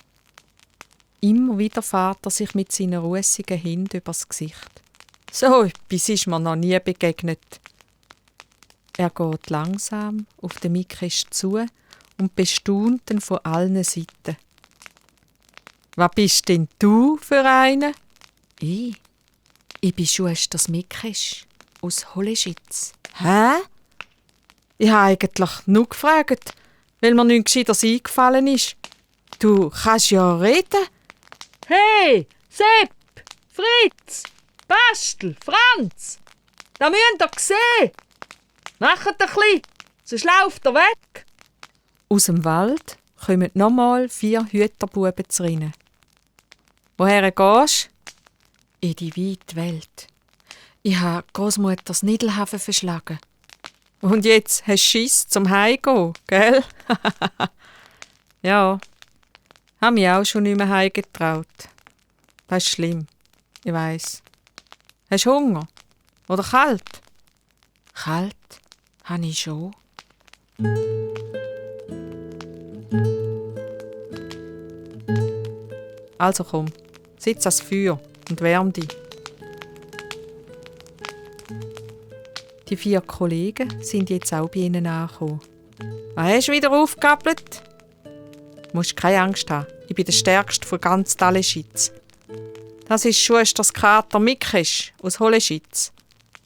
Immer wieder fährt er sich mit seinen russigen Händen übers Gesicht. So etwas ist mir noch nie begegnet. Er geht langsam auf den Mickrisch zu und bestaunt ihn von allen Seiten. «Was bist denn du für eine?» Ich bin Schwester Mickrisch aus Holeschitz. «Hä? Ich habe eigentlich nur gefragt, weil mir nichts Gescheiteres eingefallen ist. Du kannst ja reden.» «Hey, Sepp, Fritz, Bastel, Franz, da müsst ihr sehen. Macht ein bisschen, sonst lauft er weg.» Aus dem Wald kommen nochmal 4 Hüterbuben zu rennen. «Woher gehst du?» In die weite Welt. Ich habe Großmutters Nidelhafen verschlagen. «Und jetzt hast du Schiss zum Heimgehen, gell?» «Ja, habe mich auch schon nicht mehr heimgetraut. Das ist schlimm, ich weiss. Hast du Hunger? Oder kalt?» Kalt habe ich schon. «Also komm, sitz ans Feuer und wärm dich.» Die 4 Kollegen sind jetzt auch bei ihnen angekommen. «Was hast du wieder aufgegabelt?» «Du musst keine Angst haben, ich bin der Stärkste von ganz Daleschitz. Das ist Schwesters Kater Mickrisch aus Holeschitz.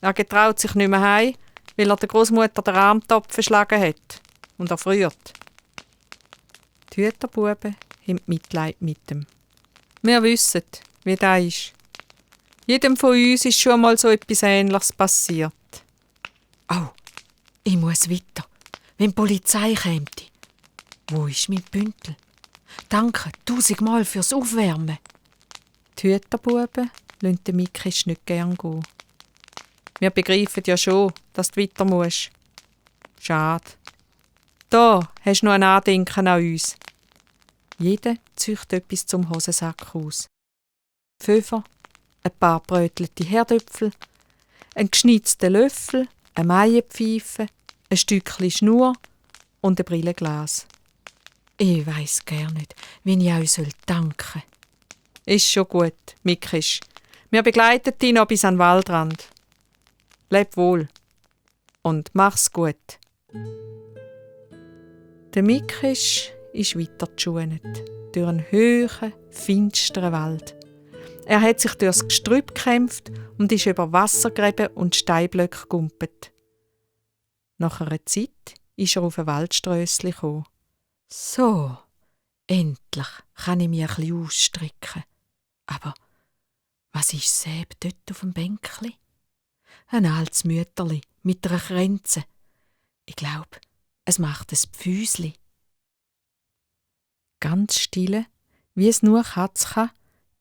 Er getraut sich nicht mehr heim, weil er der Großmutter den Armtopf verschlagen hat und er friert.» Die Hüterbuben haben Mitleid mit ihm. Wir wissen, wie das ist. Jedem von uns ist schon mal so etwas Ähnliches passiert. Au, ich muss weiter, wenn die Polizei kommt. Wo ist mein Bündel? Danke 1000-mal fürs Aufwärmen. Die Hüterbuben lassen den Mickrisch nicht gern gehen. Wir begreifen ja schon, dass du weiter musst. Schade. Da hast du noch ein Andenken an uns. Jeder zieht etwas zum Hosensack aus. Pfeffer, ein paar brötelte Herdöpfel, ein geschnitzter Löffel, eine Maienpfeife, ein Stückchen Schnur und ein Brillenglas. Ich weiss gar nicht, wie ich euch danken soll. Ist schon gut, Mickrisch. Wir begleiten dich noch bis an den Waldrand. Leb wohl und mach's gut. Der Mickrisch ist weiter geschwunet, durch einen hohen, finsteren Wald. Er hat sich durchs Gestrüpp gekämpft und ist über Wassergräben und Steinblöcke gegumpelt. Nach einer Zeit ist er auf ein Waldströssli gekommen. So, endlich kann ich mich ein bisschen ausstrecken. Aber was ist Säb dort auf dem Bänkli? Ein altes Mütterli mit einer Kränze. Ich glaube, es macht ein Pfüsli. Ganz stille, wie es nur Katz kann,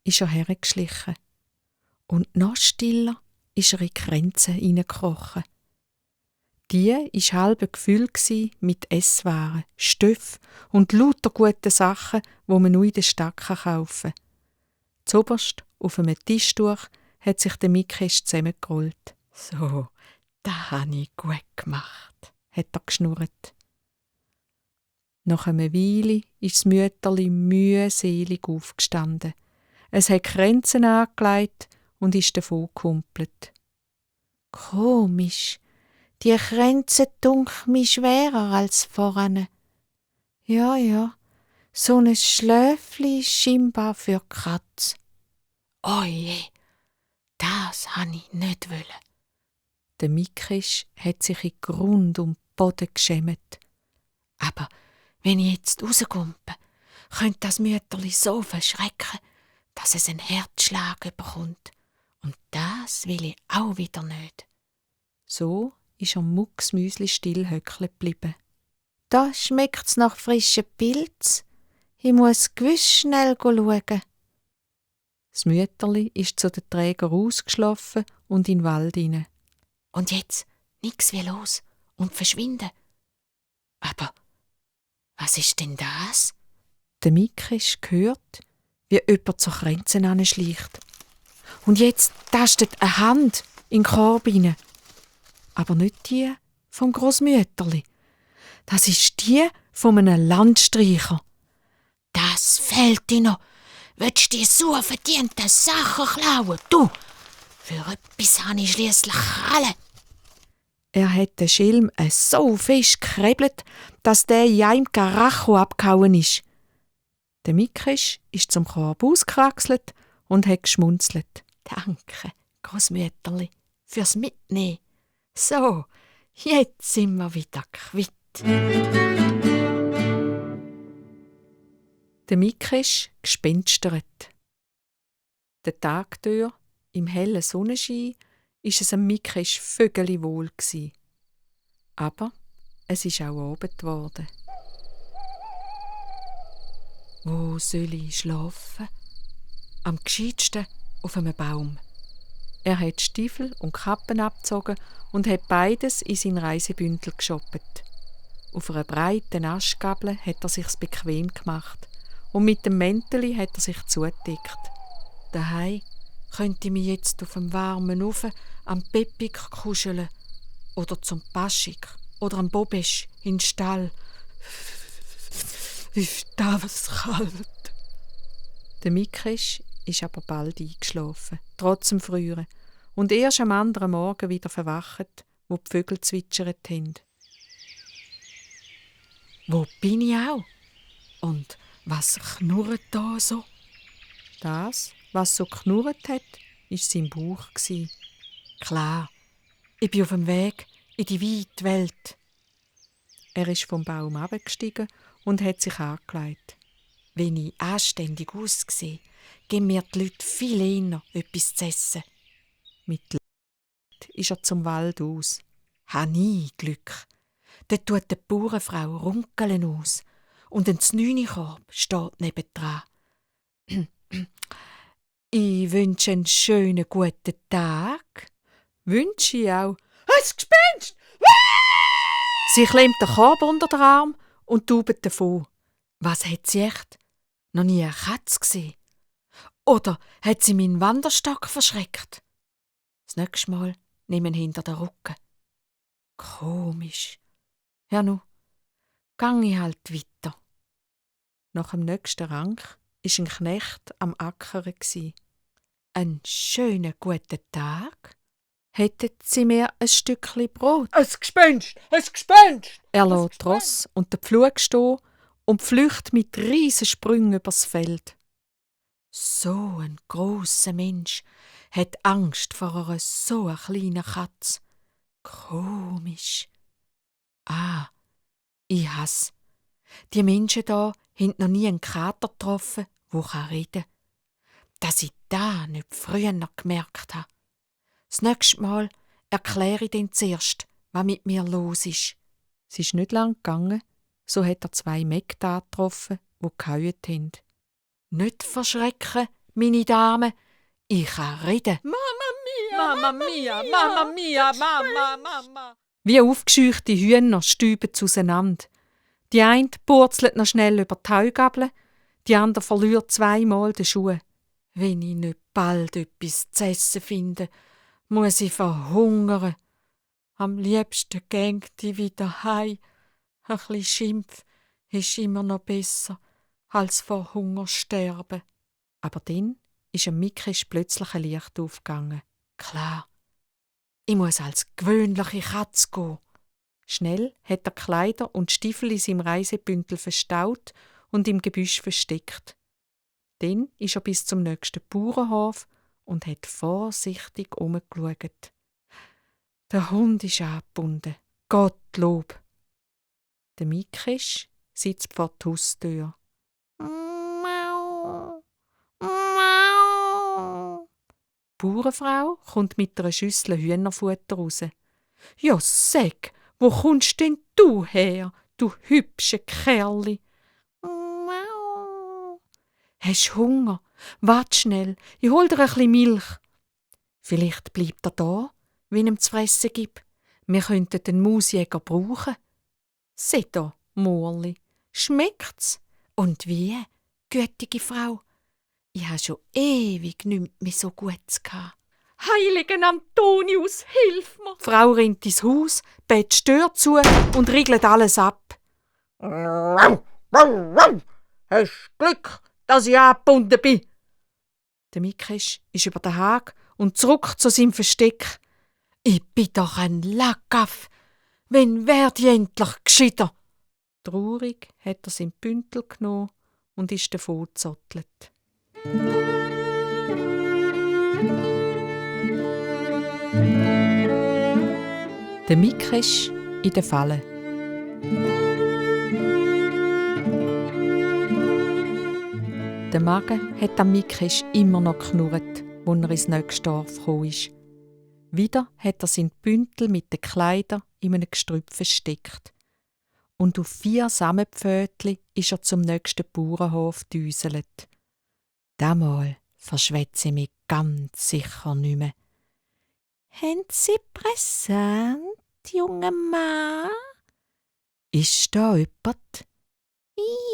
ist er hergeschlichen. Und noch stiller ist er in die Kränze hineingekrochen. Die war halb gefüllt mit Esswaren, Stoffen und lauter guten Sachen, die man nur in der Stadt kaufen kann. Zoberst auf einem Tischtuch hat sich der Mickrisch zusammengerollt. So, das habe ich gut gemacht, hat er geschnurrt. Nach einer Weile ist das Mütterli mühselig aufgestanden. Es hat Kränze angelegt und ist davon gekumpelt. Komisch, die Kränze dunkel mich schwerer als voran. Ja, so ein Schläfli ist scheinbar für die Katze. Oje, das habe ich nicht wollen. Der Mickrisch hat sich in Grund und Boden geschämt. Aber wenn ich jetzt rauskumpe, könnte das Mütterli so verschrecken, dass es einen Herzschlag bekommt. Und das will ich auch wieder nicht. So ist er mucksmüsli still höckle geblieben. Da schmeckt's nach frischen Pilz. Ich muss gewiss schnell schauen. Das Mütterli ist zu den Trägern rausgeschlafen und in den Wald hinein. Und jetzt nix wie los und verschwinden. Aber was ist denn das? Der Mikisch hört, wie jemand zur Grenze anschleicht. Und jetzt tastet eine Hand in den Korb hinein. Aber nicht die vom Grossmütterli. Das ist die von einem Landstreicher. Das fehlt dir noch. Willst du die so verdienten Sachen klauen? Du! Für etwas habe ich schliesslich alle. Er hat den Schilm so fest gekrebelt, dass der in einem Karacho abgehauen ist. Der Mikisch ist zum Korb ausgekraxelt und hat geschmunzelt. Danke, Grossmütterli, fürs Mitnehmen. So, jetzt sind wir wieder quitt. Der Mikisch gespenstert. Der Tag durch, im hellen Sonnenschein, ist es am Mikisch vögeli wohl gsi. Aber es ist auch Abend geworden. Wo soll ich schlafen? Am gescheitsten auf einem Baum. Er hat Stiefel und Kappen abgezogen und hat beides in sein Reisebündel geschoppt. Auf einer breiten Aschgabel hat er sich's bequem gemacht und mit dem Mänteli hat er sich zugedeckt. Daheim könnte ich mich jetzt auf dem warmen Ofen am Pepik kuscheln oder zum Paschik oder am Bobesch in den Stall. Ist das kalt? Der Mikisch ist aber bald eingeschlafen, trotz dem Frühren, und erst am anderen Morgen wieder verwacht, wo die Vögel zwitschert haben. Wo bin ich auch? Und was knurrt da so? Das, was so knurrt hat, war sein Bauch. Klar, ich bin auf dem Weg in die weite Welt. Er ist vom Baum abgestiegen und hat sich angelegt. Wenn ich anständig aussehe, geben mir die Leute viel eher etwas zu essen. Mit Leid ist er zum Wald aus. Habe ich Glück. Dort tut die Bauernfrau Runkeln aus und ein Znünikorb steht nebendran. Ich wünsche einen schönen guten Tag. Wünsche ich auch. Ein Gespenst! Sie klemmt den Korb unter den Arm und taubet davon. Was hat sie echt? Noch nie eine Katze gesehen? Oder hat sie meinen Wanderstock verschreckt? Das nächste Mal nehmen hinter den Rücken. Komisch. Ja nu, gang ich halt weiter. Nach dem nächsten Rang war ein Knecht am Ackern. Einen schönen guten Tag. Hätten Sie mir ein Stückchen Brot? Ein Gespenst! Ein Gespenst! Er lässt die Ross und den Pflug stehen und pflügt mit riesen Sprüngen übers Feld. So ein grosser Mensch hat Angst vor einer so kleinen Katze. Komisch. Ah, ich hasse. Die Menschen da haben noch nie einen Kater getroffen, der reden kann. Dass ich das nicht früher gemerkt habe. Das nächste Mal erkläre ich dann zuerst, was mit mir los ist. Es ist nicht lang gegangen, so hat er 2 Mägde getroffen, die geheult haben. Nicht verschrecken, meine Damen, ich kann reden. Mamma mia, Mamma mia, Mama. Wie aufgescheuchte Hühner stüben sie auseinander. Die eine purzelt noch schnell über die Heugabel, die andere verliert 2-mal den Schuh. Wenn ich nicht bald etwas zu essen finde, muss ich verhungern. Am liebsten gäng ich wieder heim. Ein bisschen Schimpf ist immer noch besser, als vor Hunger sterben. Aber dann ist am Mikisch plötzlich ein Licht aufgegangen. Klar, ich muss als gewöhnliche Katze gehen. Schnell hat er Kleider und Stiefel in seinem Reisebündel verstaut und im Gebüsch versteckt. Dann ist er bis zum nächsten Bauernhof und hat vorsichtig umgeschaut. Der Hund ist angebunden. Gottlob. Der Mikisch sitzt vor der Haustür. Mau, mau. Die Bauernfrau kommt mit einer Schüssel Hühnerfutter raus. Ja, sag, wo kommst denn du her, du hübsche Kerli? Mau. Hast Hunger? Wart schnell, ich hol dir ein bisschen Milch. Vielleicht bleibt er da, wenn ihm zu fressen gibt. Wir könnten den Mausjäger brauchen. Seht da, Morli, schmeckt's? Und wie, gütige Frau? Ich habe schon ewig nicht mehr so gut gehabt. Heiligen Antonius, hilf mir! Die Frau rennt ins Haus, bett die Tür zu und riegelt alles ab. Hast Glück, dass ich angebunden bin. Der Mikesch ist über den Hag und zurück zu seinem Versteck. Ich bin doch ein Lackaff. Wenn werd ich endlich gescheiter? Traurig hat er sein Bündel genommen und ist davon gezottelt. Der Mikesch in der Falle. Der Magen hat am Mikesch immer noch geknurrt, als er ins nächste Dorf gekommen ist. Wieder hat er sein Bündel mit den Kleidern in einem Gestrüpp versteckt. Und auf 4 Samenpfötchen ist er zum nächsten Bauernhof düselt. Damal verschwätze ich mich ganz sicher nicht mehr. «Haben Sie Präsent, junger Mann?» «Ist da jemand?»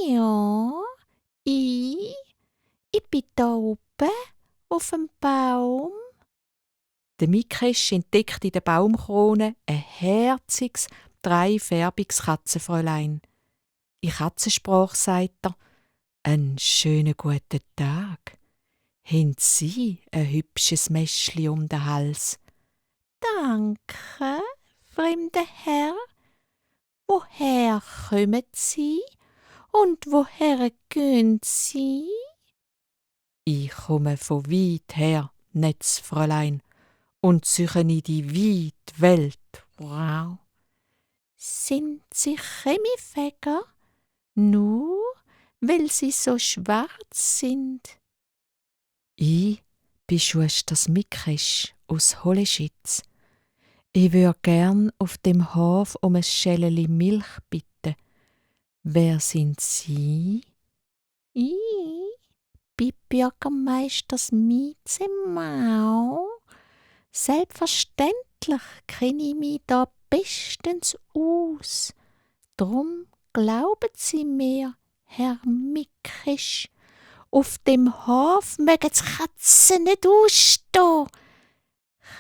«Ja, ich bin da oben auf dem Baum.» Der Mikesch entdeckt in der Baumkrone ein herziges, 3-färbiges Katzenfräulein. In Katzensprache sagt er: «Einen schönen guten Tag. Haben Sie ein hübsches Mäschli um den Hals?» «Danke, fremder Herr. Woher kommen Sie und woher gehen Sie?» «Ich komme von weit her, nettes Fräulein, und suche in die weite Welt.» «Wow. Sind Sie Chemiefäger? Nur, weil Sie so schwarz sind?» «Ich bin Schwesters Mikesch aus Holeschitz. Ich würde gern auf dem Hof um ein Schäleli Milch bitten. Wer sind Sie?» «Ich bin Bürgermeisters Miezemau. Selbstverständlich kenne ich mich da bestens aus. Drum glauben Sie mir, Herr Mikesch, auf dem Hof mögen die Katzen nicht ausstehen.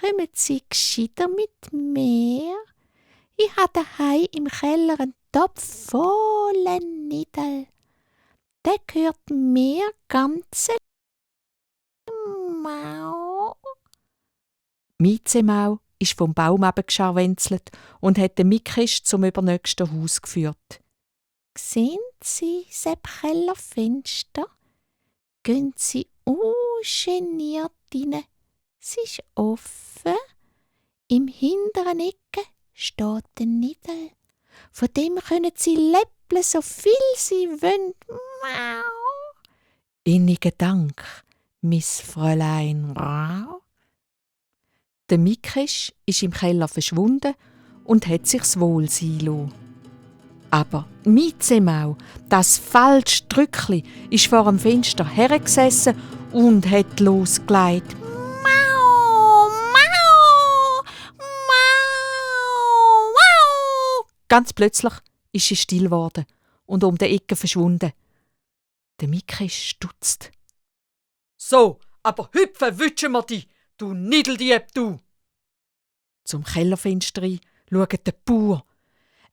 Kommen Sie gescheiter mit mir? Ich habe daheim im Keller einen Topf voller Nidel. Der gehört mir ganz Mau.» Miezemau ist vom Baum abgescharwenzelt und hat den Mikesch zum übernächsten Haus geführt. «Sehen Sie Sepp Kellerfenster? Gehen Sie ungeniert rein. Es ist offen. Im hinteren Ecke steht ein Nidel. Von dem können Sie läppeln, so viel Sie wollen. Mau!» «Innigen Dank, Miss Fräulein.» Der Mikesch ist im Keller verschwunden und hat sich's wohl sein lassen. Aber Miezemau, das falsche Drückli, ist vor dem Fenster hergesessen und hat losgelegt. «Mau, mau, mau, mau!» Ganz plötzlich ist sie still geworden und um die Ecke verschwunden. Der Mikesch stutzt. So, aber hüpfen wünschen wir dich, du Nideldieb, du!» Zum Kellerfenster schaut der Bauer.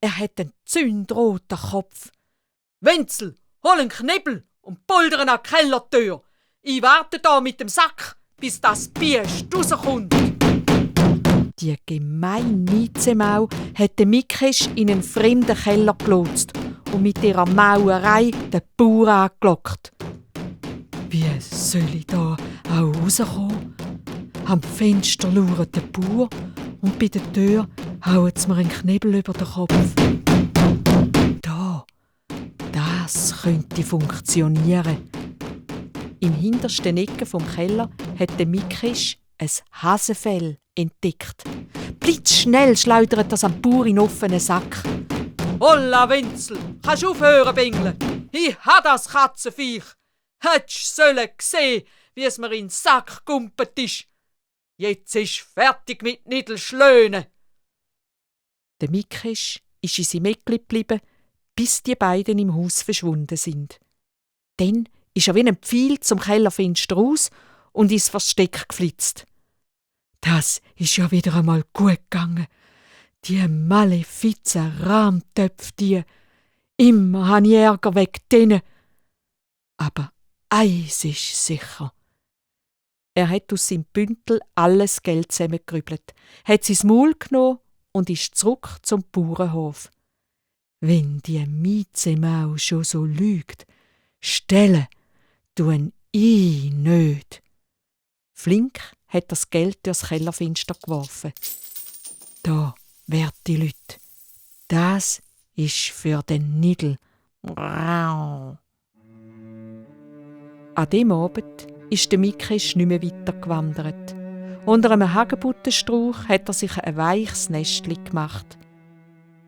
Er hat einen zündroten Kopf. «Wenzel, hol einen Knebel und poltern an die Kellertür. Ich warte da mit dem Sack, bis das Biest rauskommt.» Die gemeine Miezemau hat den Mikesch in einen fremden Keller gelotst und mit ihrer Mauerei den Bauer angelockt. Wie soll ich da auch rauskommen? Am Fenster lauert der Bauer und bei der Tür hauen sie mir einen Knebel über den Kopf. Das könnte funktionieren. Im hintersten Ecke vom Keller hat der Mikesch ein Hasenfell entdeckt. Blitzschnell schleudert das am Bauer in den offenen Sack. «Holla, Wenzel, kannst du aufhören, Bingeln? Ich ha das Katzenviech. Hättest sollen sehen, wie es mir in den Sack gumpet ist. Jetzt ist fertig mit Nidelschlönen.» Der Mikesch ist in seinem Eckli geblieben, bis die beiden im Haus verschwunden sind. Dann ist er wie ein Pfeil zum Kellerfenster raus und ins Versteck geflitzt. Das ist ja wieder einmal gut gegangen. Die malefizen Rahmtöpfe, die. Immer habe ich Ärger wegen denen. Aber eins ist sicher. Er hat aus seinem Bündel alles Geld zusammengerübelt, hat sein Maul genommen und ist zurück zum Bauernhof. Wenn die Miezemaus schon so lügt, stellen tun ich nicht. Flink hat das Geld durchs Kellerfenster geworfen. Da, werte Leute, das ist für den Nidl. An dem Abend ist der Mikisch nicht mehr weitergewandert. Unter einem Hagebuttenstrauch hat er sich ein weiches Nestli gemacht.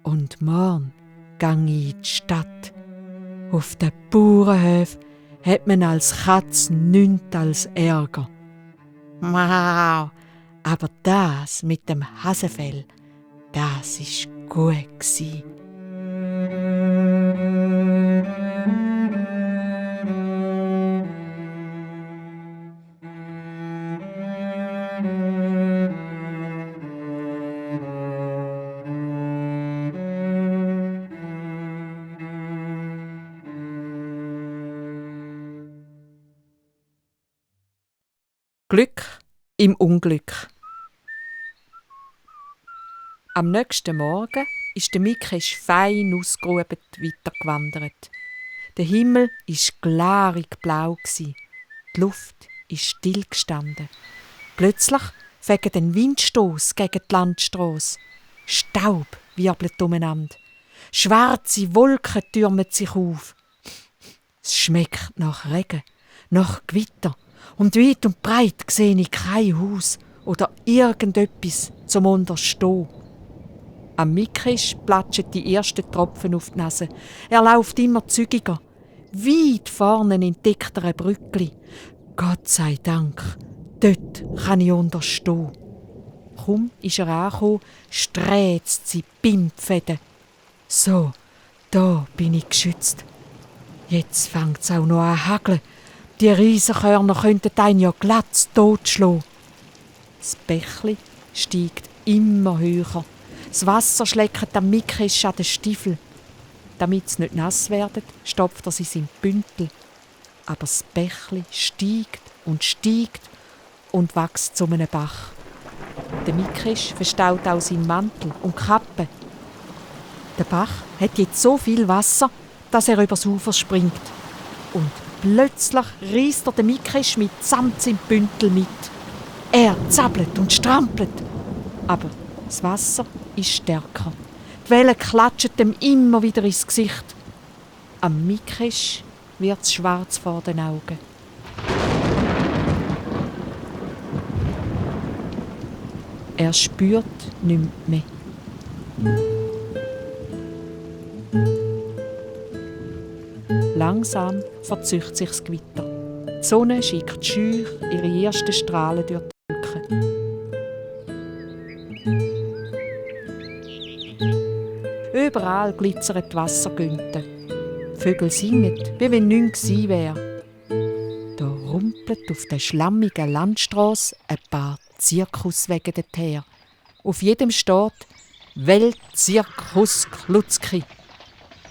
Und morgen gang ich in die Stadt. Auf den Bauernhöfen hat man als Katz nichts als Ärger. Wow, aber das mit dem Hasefell, das ist gut gsi. Glück im Unglück. Am nächsten Morgen ist der Mikisch fein ausgeruht weitergewandert. Der Himmel war klarig blau, die Luft ist still gestanden. Plötzlich fegt ein Windstoß gegen die Landstrasse. Staub wirbelt umeinander. Schwarze Wolken türmen sich auf. Es schmeckt nach Regen, nach Gewitter. Und weit und breit sehe ich kein Haus oder irgendetwas zum Unterstehen. Am Mikisch platschen die ersten Tropfen auf die Nase. Er läuft immer zügiger. Weit vorne entdeckt er ein Brückli. Gott sei Dank, dort kann ich unterstehen. Kaum ist er angekommen, sträzt sie Pimpfäden. So, da bin ich geschützt. Jetzt fängt es auch noch an zu hageln. Die Riesenkörner könnten einen ja glatt totschlagen. Das Bächli steigt immer höher. Das Wasser schleckt am Mikisch an den Stiefel. Damit sie nicht nass werden, stopft er sie in sein Bündel. Aber das Bächli steigt und wächst zu einem Bach. Der Mikisch verstaut auch seinen Mantel und Kappe. Der Bach hat jetzt so viel Wasser, dass er übers Ufer springt. Und plötzlich reisst er den Mikisch mitsamt seinem Bündel mit. Er zappelt und strampelt. Aber das Wasser ist stärker. Die Wellen klatschen ihm immer wieder ins Gesicht. Am Mikisch wird es schwarz vor den Augen. Er spürt nichts mehr. Langsam verzieht sich das Gewitter. Die Sonne schickt scheu ihre ersten Strahlen durch die Wolken. Überall glitzern die Wassergünte. Die Vögel singen, wie wenn nichts gewesen wäre. Da rumpelt auf der schlammigen Landstrasse ein paar Zirkuswagen her. Auf jedem steht «Weltzirkus Klutzki».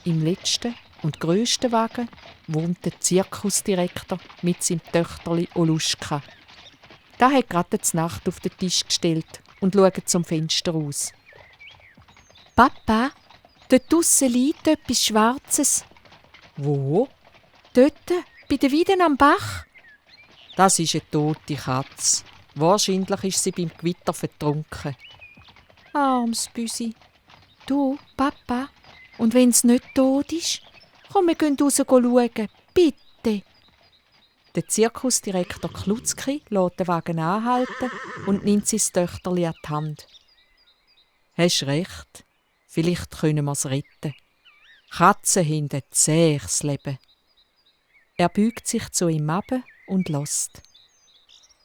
Im letzten und grössten Wagen wohnt der Zirkusdirektor mit seinem Töchterli Oluschka. Der hat gerade die Nacht auf den Tisch gestellt und schaut zum Fenster raus. «Papa, dort draussen liegt etwas Schwarzes.» «Wo?» «Dort, bei den Weiden am Bach.» «Das ist eine tote Katze. Wahrscheinlich ist sie beim Gewitter vertrunken.» «Armes Büsi. Du, Papa, und wenn es nicht tot ist? Komm, wir gehen raus schauen. Bitte.» Der Zirkusdirektor Klutzki lässt den Wagen anhalten und nimmt sein Töchterli an die Hand. «Hast recht. Vielleicht können wir es retten. Katzen haben ein zähes Leben.» Er beugt sich zu ihm ab und lässt.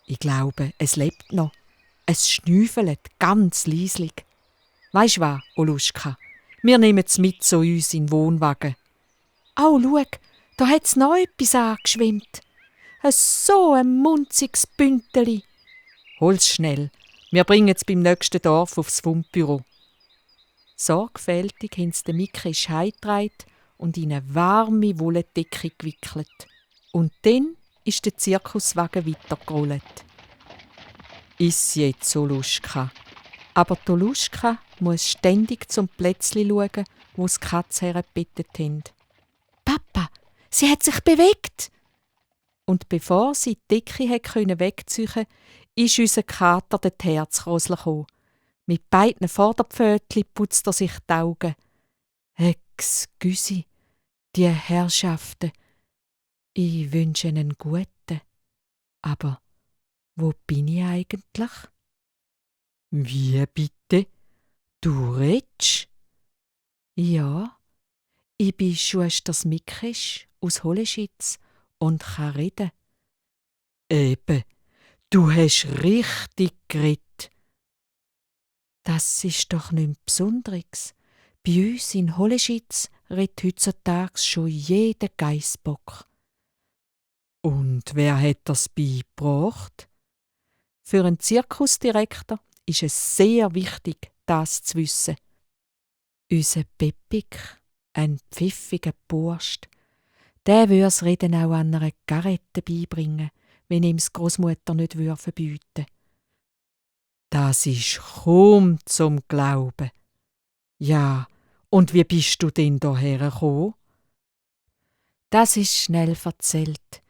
«Ich glaube, es lebt noch. Es schnüffelt ganz leislich. Weisst was, Oluschka? Wir nehmen es mit zu uns in den Wohnwagen.» «Oh, schau, da hat's noch etwas angeschwimmt. So ein munziges Bündeli. Hol's schnell, wir bringen's beim nächsten Dorf aufs Fundbüro. Sorgfältig haben sie den Mickrisch heimgetragen und in eine warme Wolldecke gewickelt. Und dann ist der Zirkuswagen weitergerollt. Ist jetzt Toluschka. Aber Toluschka muss ständig zum Plätzli schauen, wo das Katze hergebettet haben. «Papa, sie hat sich bewegt!» Und bevor sie die Decke wegziehen konnte, ist unser Kater der Herzrosler gekommen. Mit beiden Vorderpfötchen putzt er sich die Augen. «Excuse, die Herrschaften, ich wünsche einen guten. Aber wo bin ich eigentlich?» «Wie bitte? Du redst?» «Ja, ich bin Schwester Mickrisch aus Holeschitz und kann reden.» «Eben, du hast richtig geredet.» «Das ist doch nichts Besonderes. Bei uns in Holeschitz redet heutzutage schon jeder Geissbock.» «Und wer hat das beigebracht?» Für einen Zirkusdirektor ist es sehr wichtig, das zu wissen. Unser Pepik, ein pfiffiger Burst, der würde das Reden auch an einer Garette beibringen, wenn ihm die Großmutter nicht verbieten würde. «Das ist kaum zum Glauben.» «Ja, und wie bist du denn hierher gekommen?» «Das ist schnell erzählt.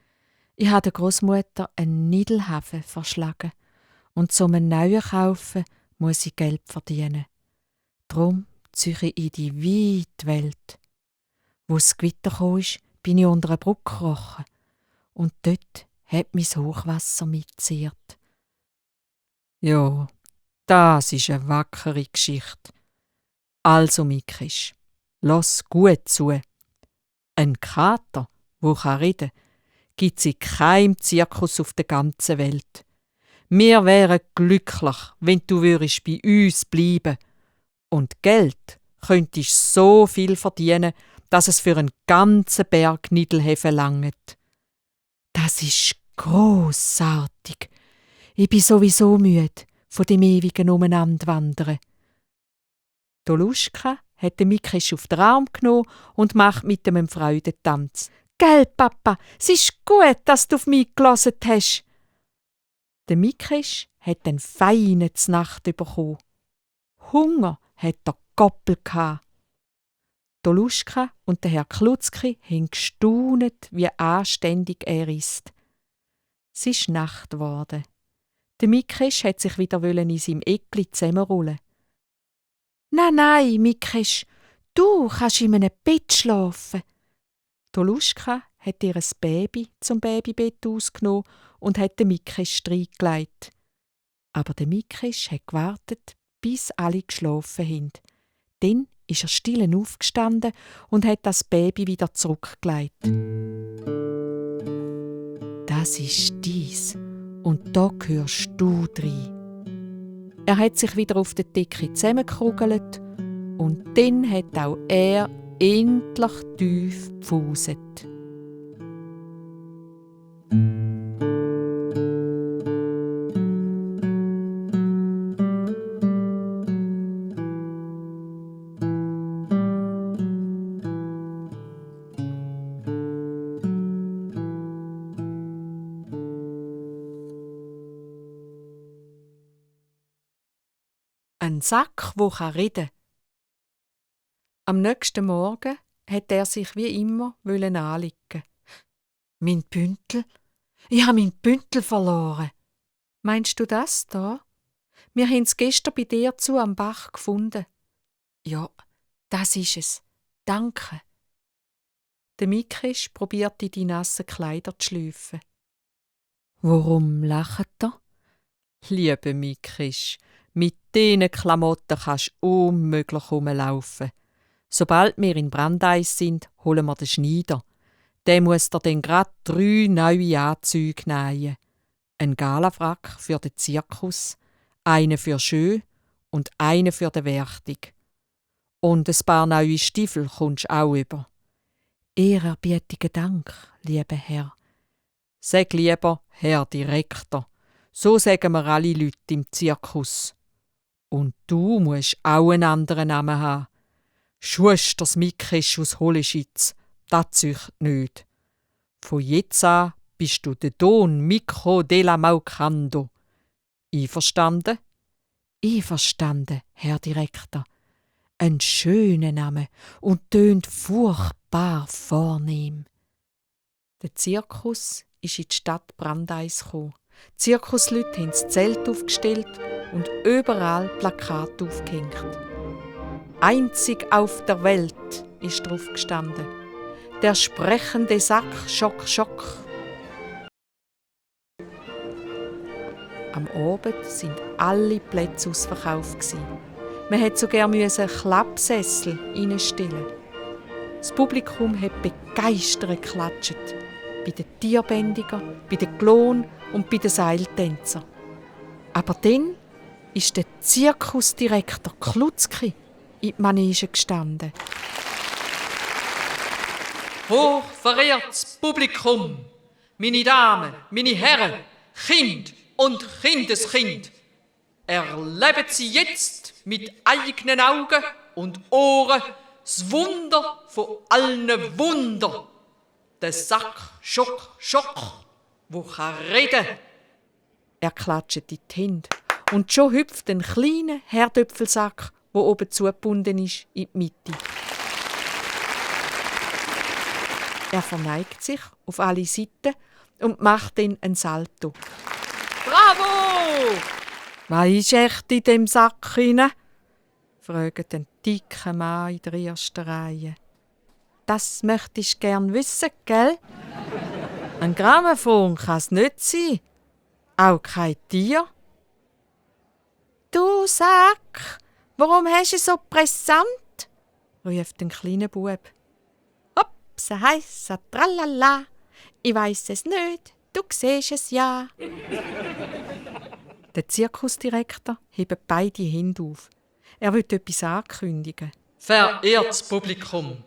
Ich habe der Großmutter einen Niedelhafen verschlagen. Und zum einen neuen kaufen muss ich Geld verdienen. Drum ziehe ich in die weite Welt. Wo das Gewitter kam, bin ich unter einer Brücke gekrochen. Und dort hat mich das Hochwasser mitgezehrt.» «Ja, das ist eine wackere Geschichte. Also, Mickrisch, lass gut zu. Ein Kater, der reden kann, gibt es in keinem Zirkus auf der ganzen Welt. Wir wären glücklich, wenn du bei uns bleiben. Und Geld könntest so viel verdienen, dass es für einen ganzen Berg Niedelhefe langt.» «Das ist grossartig. Ich bin sowieso müde von dem ewigen Umeinanderwandern.» Toluschka hat den Mickrisch auf den Arm genommen und macht mit ihm einen Freudentanz. «Gell, Papa, es ist gut, dass du auf mich gehört hast.» Der Mickrisch hat einen feinen Znacht bekommen. Hunger hat er Goppel gehabt. Toluschka und der Herr Klutzki haben gestaunet, wie anständig er ist. Es ist Nacht geworden. Der Mickrisch hat sich wieder in seinem Eckli zusammenrollen. «Nein, Mickrisch, du kannst in einem Bett schlafen.» Toluschka hat ihr Baby zum Babybett ausgenommen und hat den Mickrisch reingelegt. Aber der Mickrisch hat gewartet, bis alle geschlafen haben. Dann ist er still aufgestanden und hat das Baby wieder zurückgelegt. «Das ist dies und da gehörst du rein.» Er hat sich wieder auf der Decke zusammengekugelt und dann hat auch er endlich tief gepfuset. Ein Sack, der reden kann. Am nächsten Morgen hat er sich wie immer anlegen. «Mein Bündel? Ich habe mein Bündel verloren.» «Meinst du das da? Wir haben es gestern bei dir am Bach gefunden.» «Ja, das ist es. Danke.» Der Mickrisch probierte die nassen Kleider zu schleifen. «Warum lacht er?» «Liebe Mickrisch, mit diesen Klamotten kannst du unmöglich rumlaufen. Sobald wir in Brandeis sind, holen wir den Schneider. Der muss dir dann grad 3 neue Anzüge nähen. Ein Galafrack für den Zirkus, einen für schön und einen für den Werchtig. Und ein paar neue Stiefel kommst du auch über. Ehrerbietigen Dank, lieber Herr. Sag lieber, Herr Direktor. So sagen wir alle Leute im Zirkus. Und du musst auch einen anderen Namen haben. Schusters Mikisch aus Holeschitz, das zücht nicht. Von jetzt an bist du der Don Mikro della Maucando. Einverstanden? Einverstanden, Herr Direktor. Ein schöner Name und tönt furchtbar vornehm. Der Zirkus ist in die Stadt Brandeis gekommen. Die Zirkusleute haben das Zelt aufgestellt und überall Plakate aufgehängt. Einzig auf der Welt ist drauf gestanden. Der sprechende Sack, Schock, Schock. Am Abend sind alle Plätze ausverkauft. Man hätte sogar Klappsessel reinstellen. Das Publikum hat begeistert geklatscht. Bei den Tierbändigern, bei den Klonen und bei den Seiltänzern. Aber dann ist der Zirkusdirektor Klutzki in die Manege gestanden. Hochverehrtes Publikum, meine Damen, meine Herren, Kind und Kindeskind, erleben Sie jetzt mit eigenen Augen und Ohren das Wunder von allen Wundern. Der Sack Schock Schock, wo kann reden. Er klatscht in die Hände und schon hüpft ein kleiner Herdöpfelsack, der oben zugebunden ist, in die Mitte. Er verneigt sich auf alle Seiten und macht dann ein Salto. Bravo! «Was ist echt in dem Sack hinein?» fragt ein dicker Mann in der ersten Reihe. «Das möchtest du gern wissen, gell?» «Ein Grammophon kann es nicht sein. Auch kein Tier.» «Du Sack, warum hast du so brisant?» ruft ein kleiner Bub. «Hopsa heissa tralala, ich weiss es nicht, du siehst es ja.» Der Zirkusdirektor hebt beide Hände auf. Er will etwas ankündigen. Verehrtes Publikum,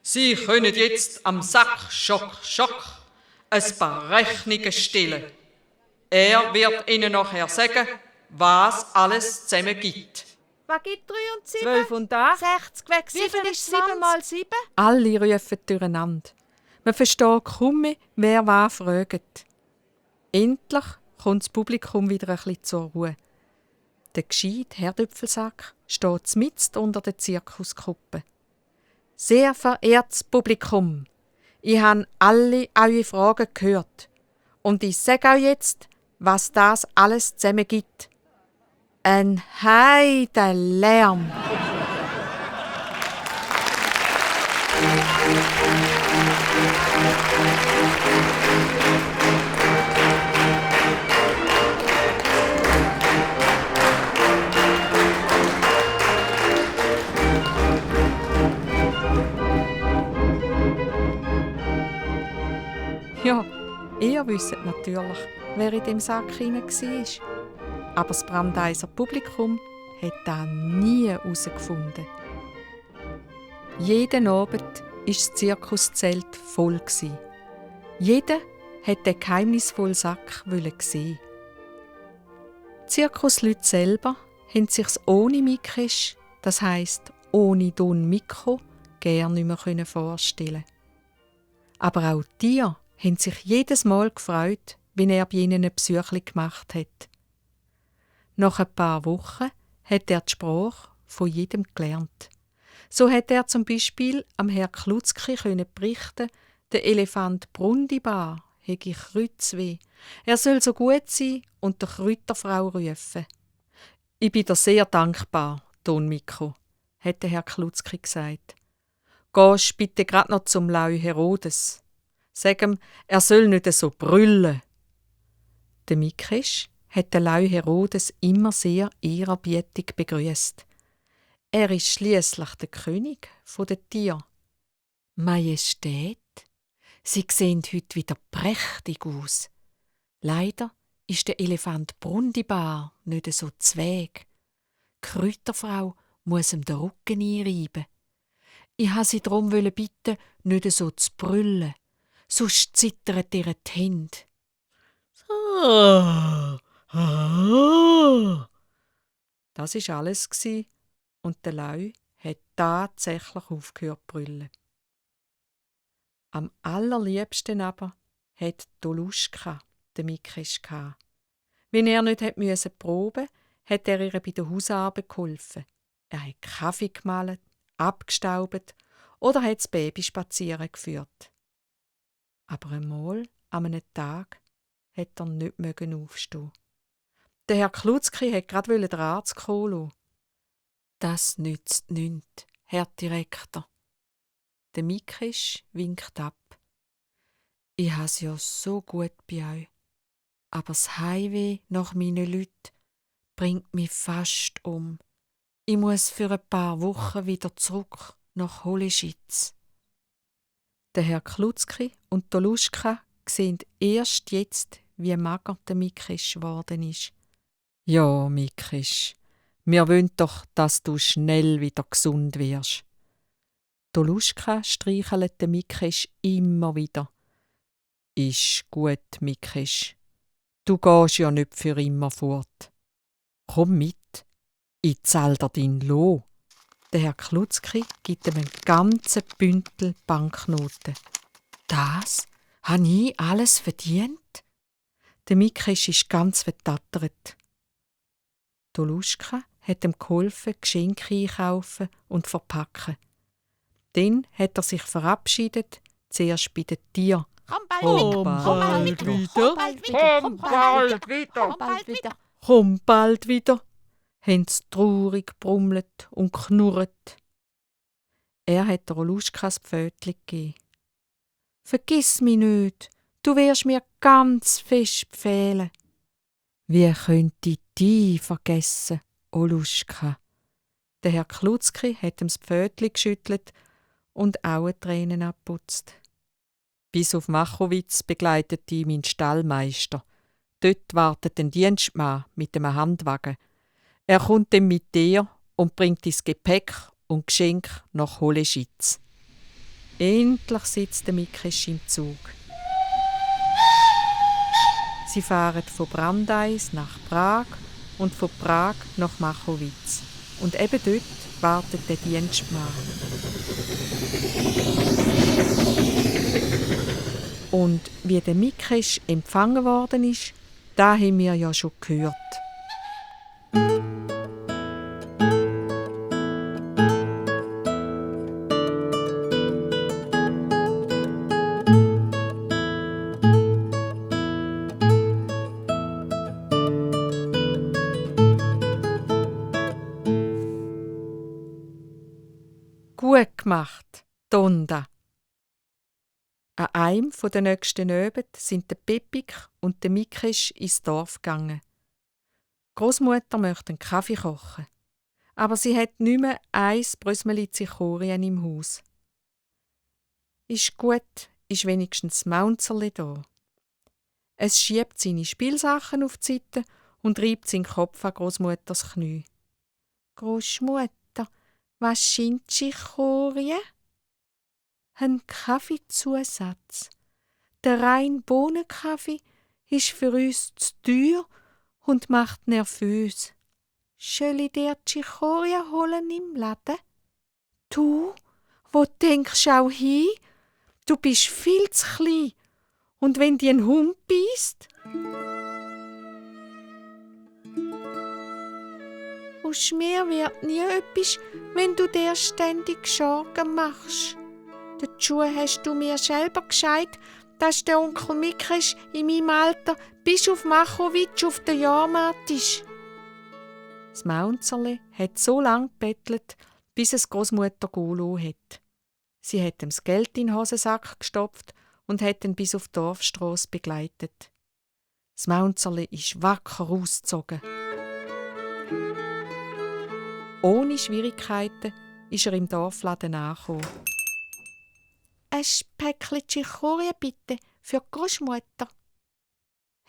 Sie können jetzt am Sack Schock Schock ein paar Rechnungen stellen. Er wird Ihnen nachher sagen, was alles zusammen gibt. Was gibt 3 und 7? 12 und 8. 60 weg 7 ist 7 mal 7. Alle rufen durcheinander. Man versteht kaum mehr, wer was fragt. Endlich kommt das Publikum wieder ein bisschen zur Ruhe. Der gescheite Herdöpfelsack steht mitten unter der Zirkusgruppe. «Sehr verehrtes Publikum, ich habe alle eure Fragen gehört und ich sage auch jetzt, was das alles zusammen gibt. Ein Heidenlärm!» Ja, ihr wisst natürlich, wer in dem Sack hinein war. Aber das Brandeiser Publikum hat das nie herausgefunden. Jeden Abend war das Zirkuszelt voll. Jeder wollte den geheimnisvollen Sack sehen. Die Zirkusleute selber haben sich ohne Mikisch, das heisst ohne Don Mikro, gerne nicht mehr vorstellen. Aber auch die Tiere haben sich jedes Mal gefreut, wenn er bei ihnen ein Besuchli gemacht hat. Nach ein paar Wochen hat er die Sprache von jedem gelernt. So hat er zum Beispiel am Herrn Klutzki berichten, der Elefant Brundibar hätte Kreuzweh. Er soll so gut sein und der Kräuterfrau rufen. «Ich bin dir sehr dankbar, Don Mikro», hat der Herr Klutzki gesagt. «Gehst bitte grad noch zum Lau Herodes. Sag ihm, er soll nicht so brüllen.» Der Mikisch hat den Lau Herodes immer sehr ehrerbietig begrüßt. Er ist schliesslich der König der Tiere. «Majestät, Sie sehen heute wieder prächtig aus. Leider ist der Elefant Brundibar nicht so zweg. Die Kräuterfrau muss ihm den Rücken einreiben. Ich wollte sie darum bitten, nicht so zu brüllen. Sonst zittern ihr die Hände. Das war alles und der Lau hat tatsächlich aufgehört zu brüllen. Am allerliebsten aber hat Toluschka den Mikesch gehabt. Wenn er nicht proben musste, hat er ihr bei der Hausarbeit geholfen. Er hat Kaffee gemahlen, abgestaubt oder hat das Baby spazieren geführt. Aber einmal, an einem Tag, hat er nicht aufstehen. Der Herr Klutzki hat gerade den Arzt kommen lassen. Das nützt nichts, Herr Direktor. Der Mikesch winkt ab. Ich has ja so gut bei euch, aber das Heimweh nach meinen Leuten bringt mich fast um. Ich muss für ein paar Wochen wieder zurück nach Holeschitz. Der Herr Klutzki und Toluschka sehen erst jetzt, wie mager der Mikesch geworden ist. Ja, Mikesch, wir wollen doch, dass du schnell wieder gesund wirst. Toluschka streichelt den Mikesch immer wieder. Ist gut, Mikesch. Du gehst ja nicht für immer fort. Komm mit, ich zahl dir deinen Lohn. Der Herr Klutzki gibt ihm einen ganzen Bündel Banknoten. Das? Habe ich alles verdient? Der Mikesch ist ganz vertattert. Toluschka hat ihm geholfen, Geschenke einkaufen und verpacken. Dann hat er sich verabschiedet, zuerst bei den Tieren. Komm bald wieder. Komm bald wieder, haben sie traurig gebrummelt und knurrt. Er hat der Toluschka das Pfötchen gegeben. Vergiss mich nicht, du wirst mir ganz fest befehlen. Wie könnte ich dich vergessen, Oluschka? Der Herr Klutzki hat ihm das Pfötchen geschüttelt und Auentränen abputzt. Bis auf Machowitz begleitet ihn mein Stallmeister. Dort wartet ein Dienstmann mit einem Handwagen. Er kommt dann mit dir und bringt das Gepäck und Geschenk nach Holeschitz. Endlich sitzt der Mikesch im Zug. Sie fahren von Brandeis nach Prag und von Prag nach Machowitz. Und eben dort wartet der Dienstmann. Und wie der Mikesch empfangen worden ist, da haben wir ja schon gehört. Gut gemacht, Tonda. An einem der nächsten Abende sind der Pepik und der Mikesch ins Dorf gegangen. Großmutter möchte einen Kaffee kochen, aber sie hat nicht mehr ein Brösmeli Zichorien im Haus. Ist gut, ist wenigstens das Maunzerli da. Es schiebt seine Spielsachen auf die Seite und reibt seinen Kopf an Großmutters Knie. Großmutter, was sind Zichorien? Ein Kaffeezusatz. Der rein Bohnenkaffee ist für uns zu teuer und macht nervös. Soll ich dir Chichoria holen im Laden? Du, wo denkst du auch hin? Du bist viel zu klein. Und wenn dir ein Hund beißt? Aus mir wird nie etwas, wenn du dir ständig Sorgen machst. Dazu hast du mir selber gesagt, dass der Onkel Mikesch in meinem Alter bis auf Machowitsch auf der Jahrmarkt ist. Das Maunzerli hat so lange gebettelt, bis es Großmutter gehen hat. Sie hat ihm das Geld in den Hosensack gestopft und hat ihn bis auf die Dorfstrasse begleitet. Das Maunzerli ist wacker ausgezogen. Ohne Schwierigkeiten ist er im Dorfladen angekommen. Ein Päckchen Chichorie bitte, für die Großmutter.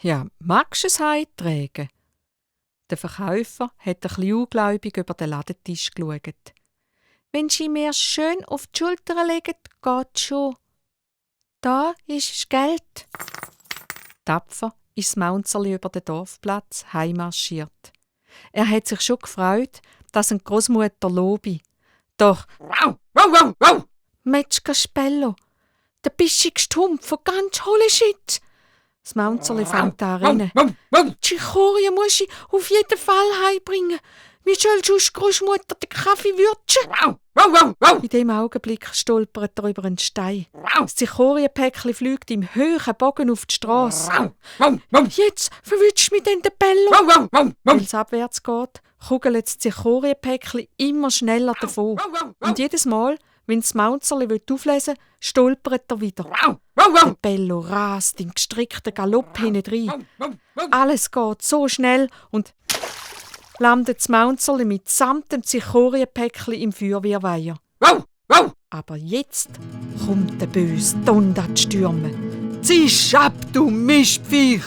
Ja, magst du es heimtragen? Der Verkäufer hat ein bisschen ungläubig über den Ladentisch geschaut. Wenn Sie mir schön auf die Schulter legen, geht schon. Da ist das Geld. Tapfer ist das Maunzerli über den Dorfplatz heimmarschiert. Er hat sich schon gefreut, dass ein Großmutter lobe. Doch Metzger Spello, der bischige Stumpf von ganz hohle Shit. Das Maunzerli fängt an rennen. Die Chichorie muss ich auf jeden Fall heimbringen. Wie soll sonst Großmutter den Kaffee würzen? In dem Augenblick stolpert er über einen Stein. Das Chichorienpäckchen fliegt im hohen Bogen auf die Strasse. Jetzt verwünscht mich denn der Bello. Weil es abwärts geht, kugelt das Chichorienpäckchen immer schneller davon. Und jedes Mal, wenn das Maunzerli auflesen will, stolpert er wieder. Der Bello rast im gestrickten Galopp hinein. Alles geht so schnell und landet das Maunzerli mitsamt dem Chichorienpäckchen im Feuerwehrweiher. Aber jetzt kommt der böse Donda zu stürmen. «Zisch ab, du Mistviech!»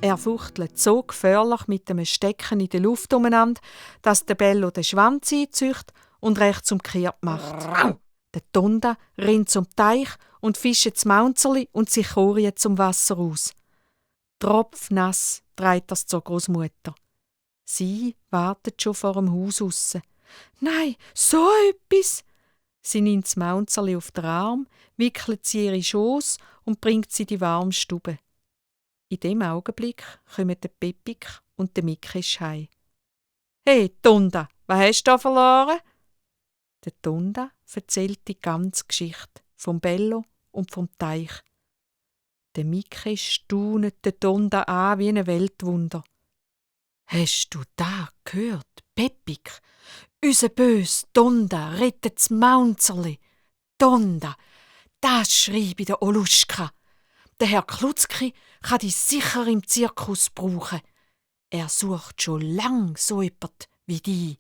Er fuchtelt so gefährlich mit dem Stecken in der Luft umeinander, dass der Bello den Schwanz einzieht und rechts umkehrt macht. Der Donda rennt zum Teich und fischt das Maunzerli und die Chichorie zum Wasser aus. Tropfnass trägt er zur Großmutter. Sie wartet schon vor dem Haus aussen. «Nein, so etwas!» Sie nimmt das Maunzerli auf den Arm, wickelt sie ihre Schoß und bringt sie in die warme Stube. In dem Augenblick kommen der Pepik und der Mikisch heim. «Hey, Donda, was hast du da verloren?» Der Donda erzählt die ganze Geschichte vom Bello und vom Teich. Der Mikisch staunet den Donda an wie ein Weltwunder. «Hast du da gehört, Pepik? Unser bös Donda rettet das Maunzerli. Donda, das schreibe ich der Oluschka. Der Herr Klutzki kann dich sicher im Zirkus brauchen. Er sucht schon lang so jemand wie dich.»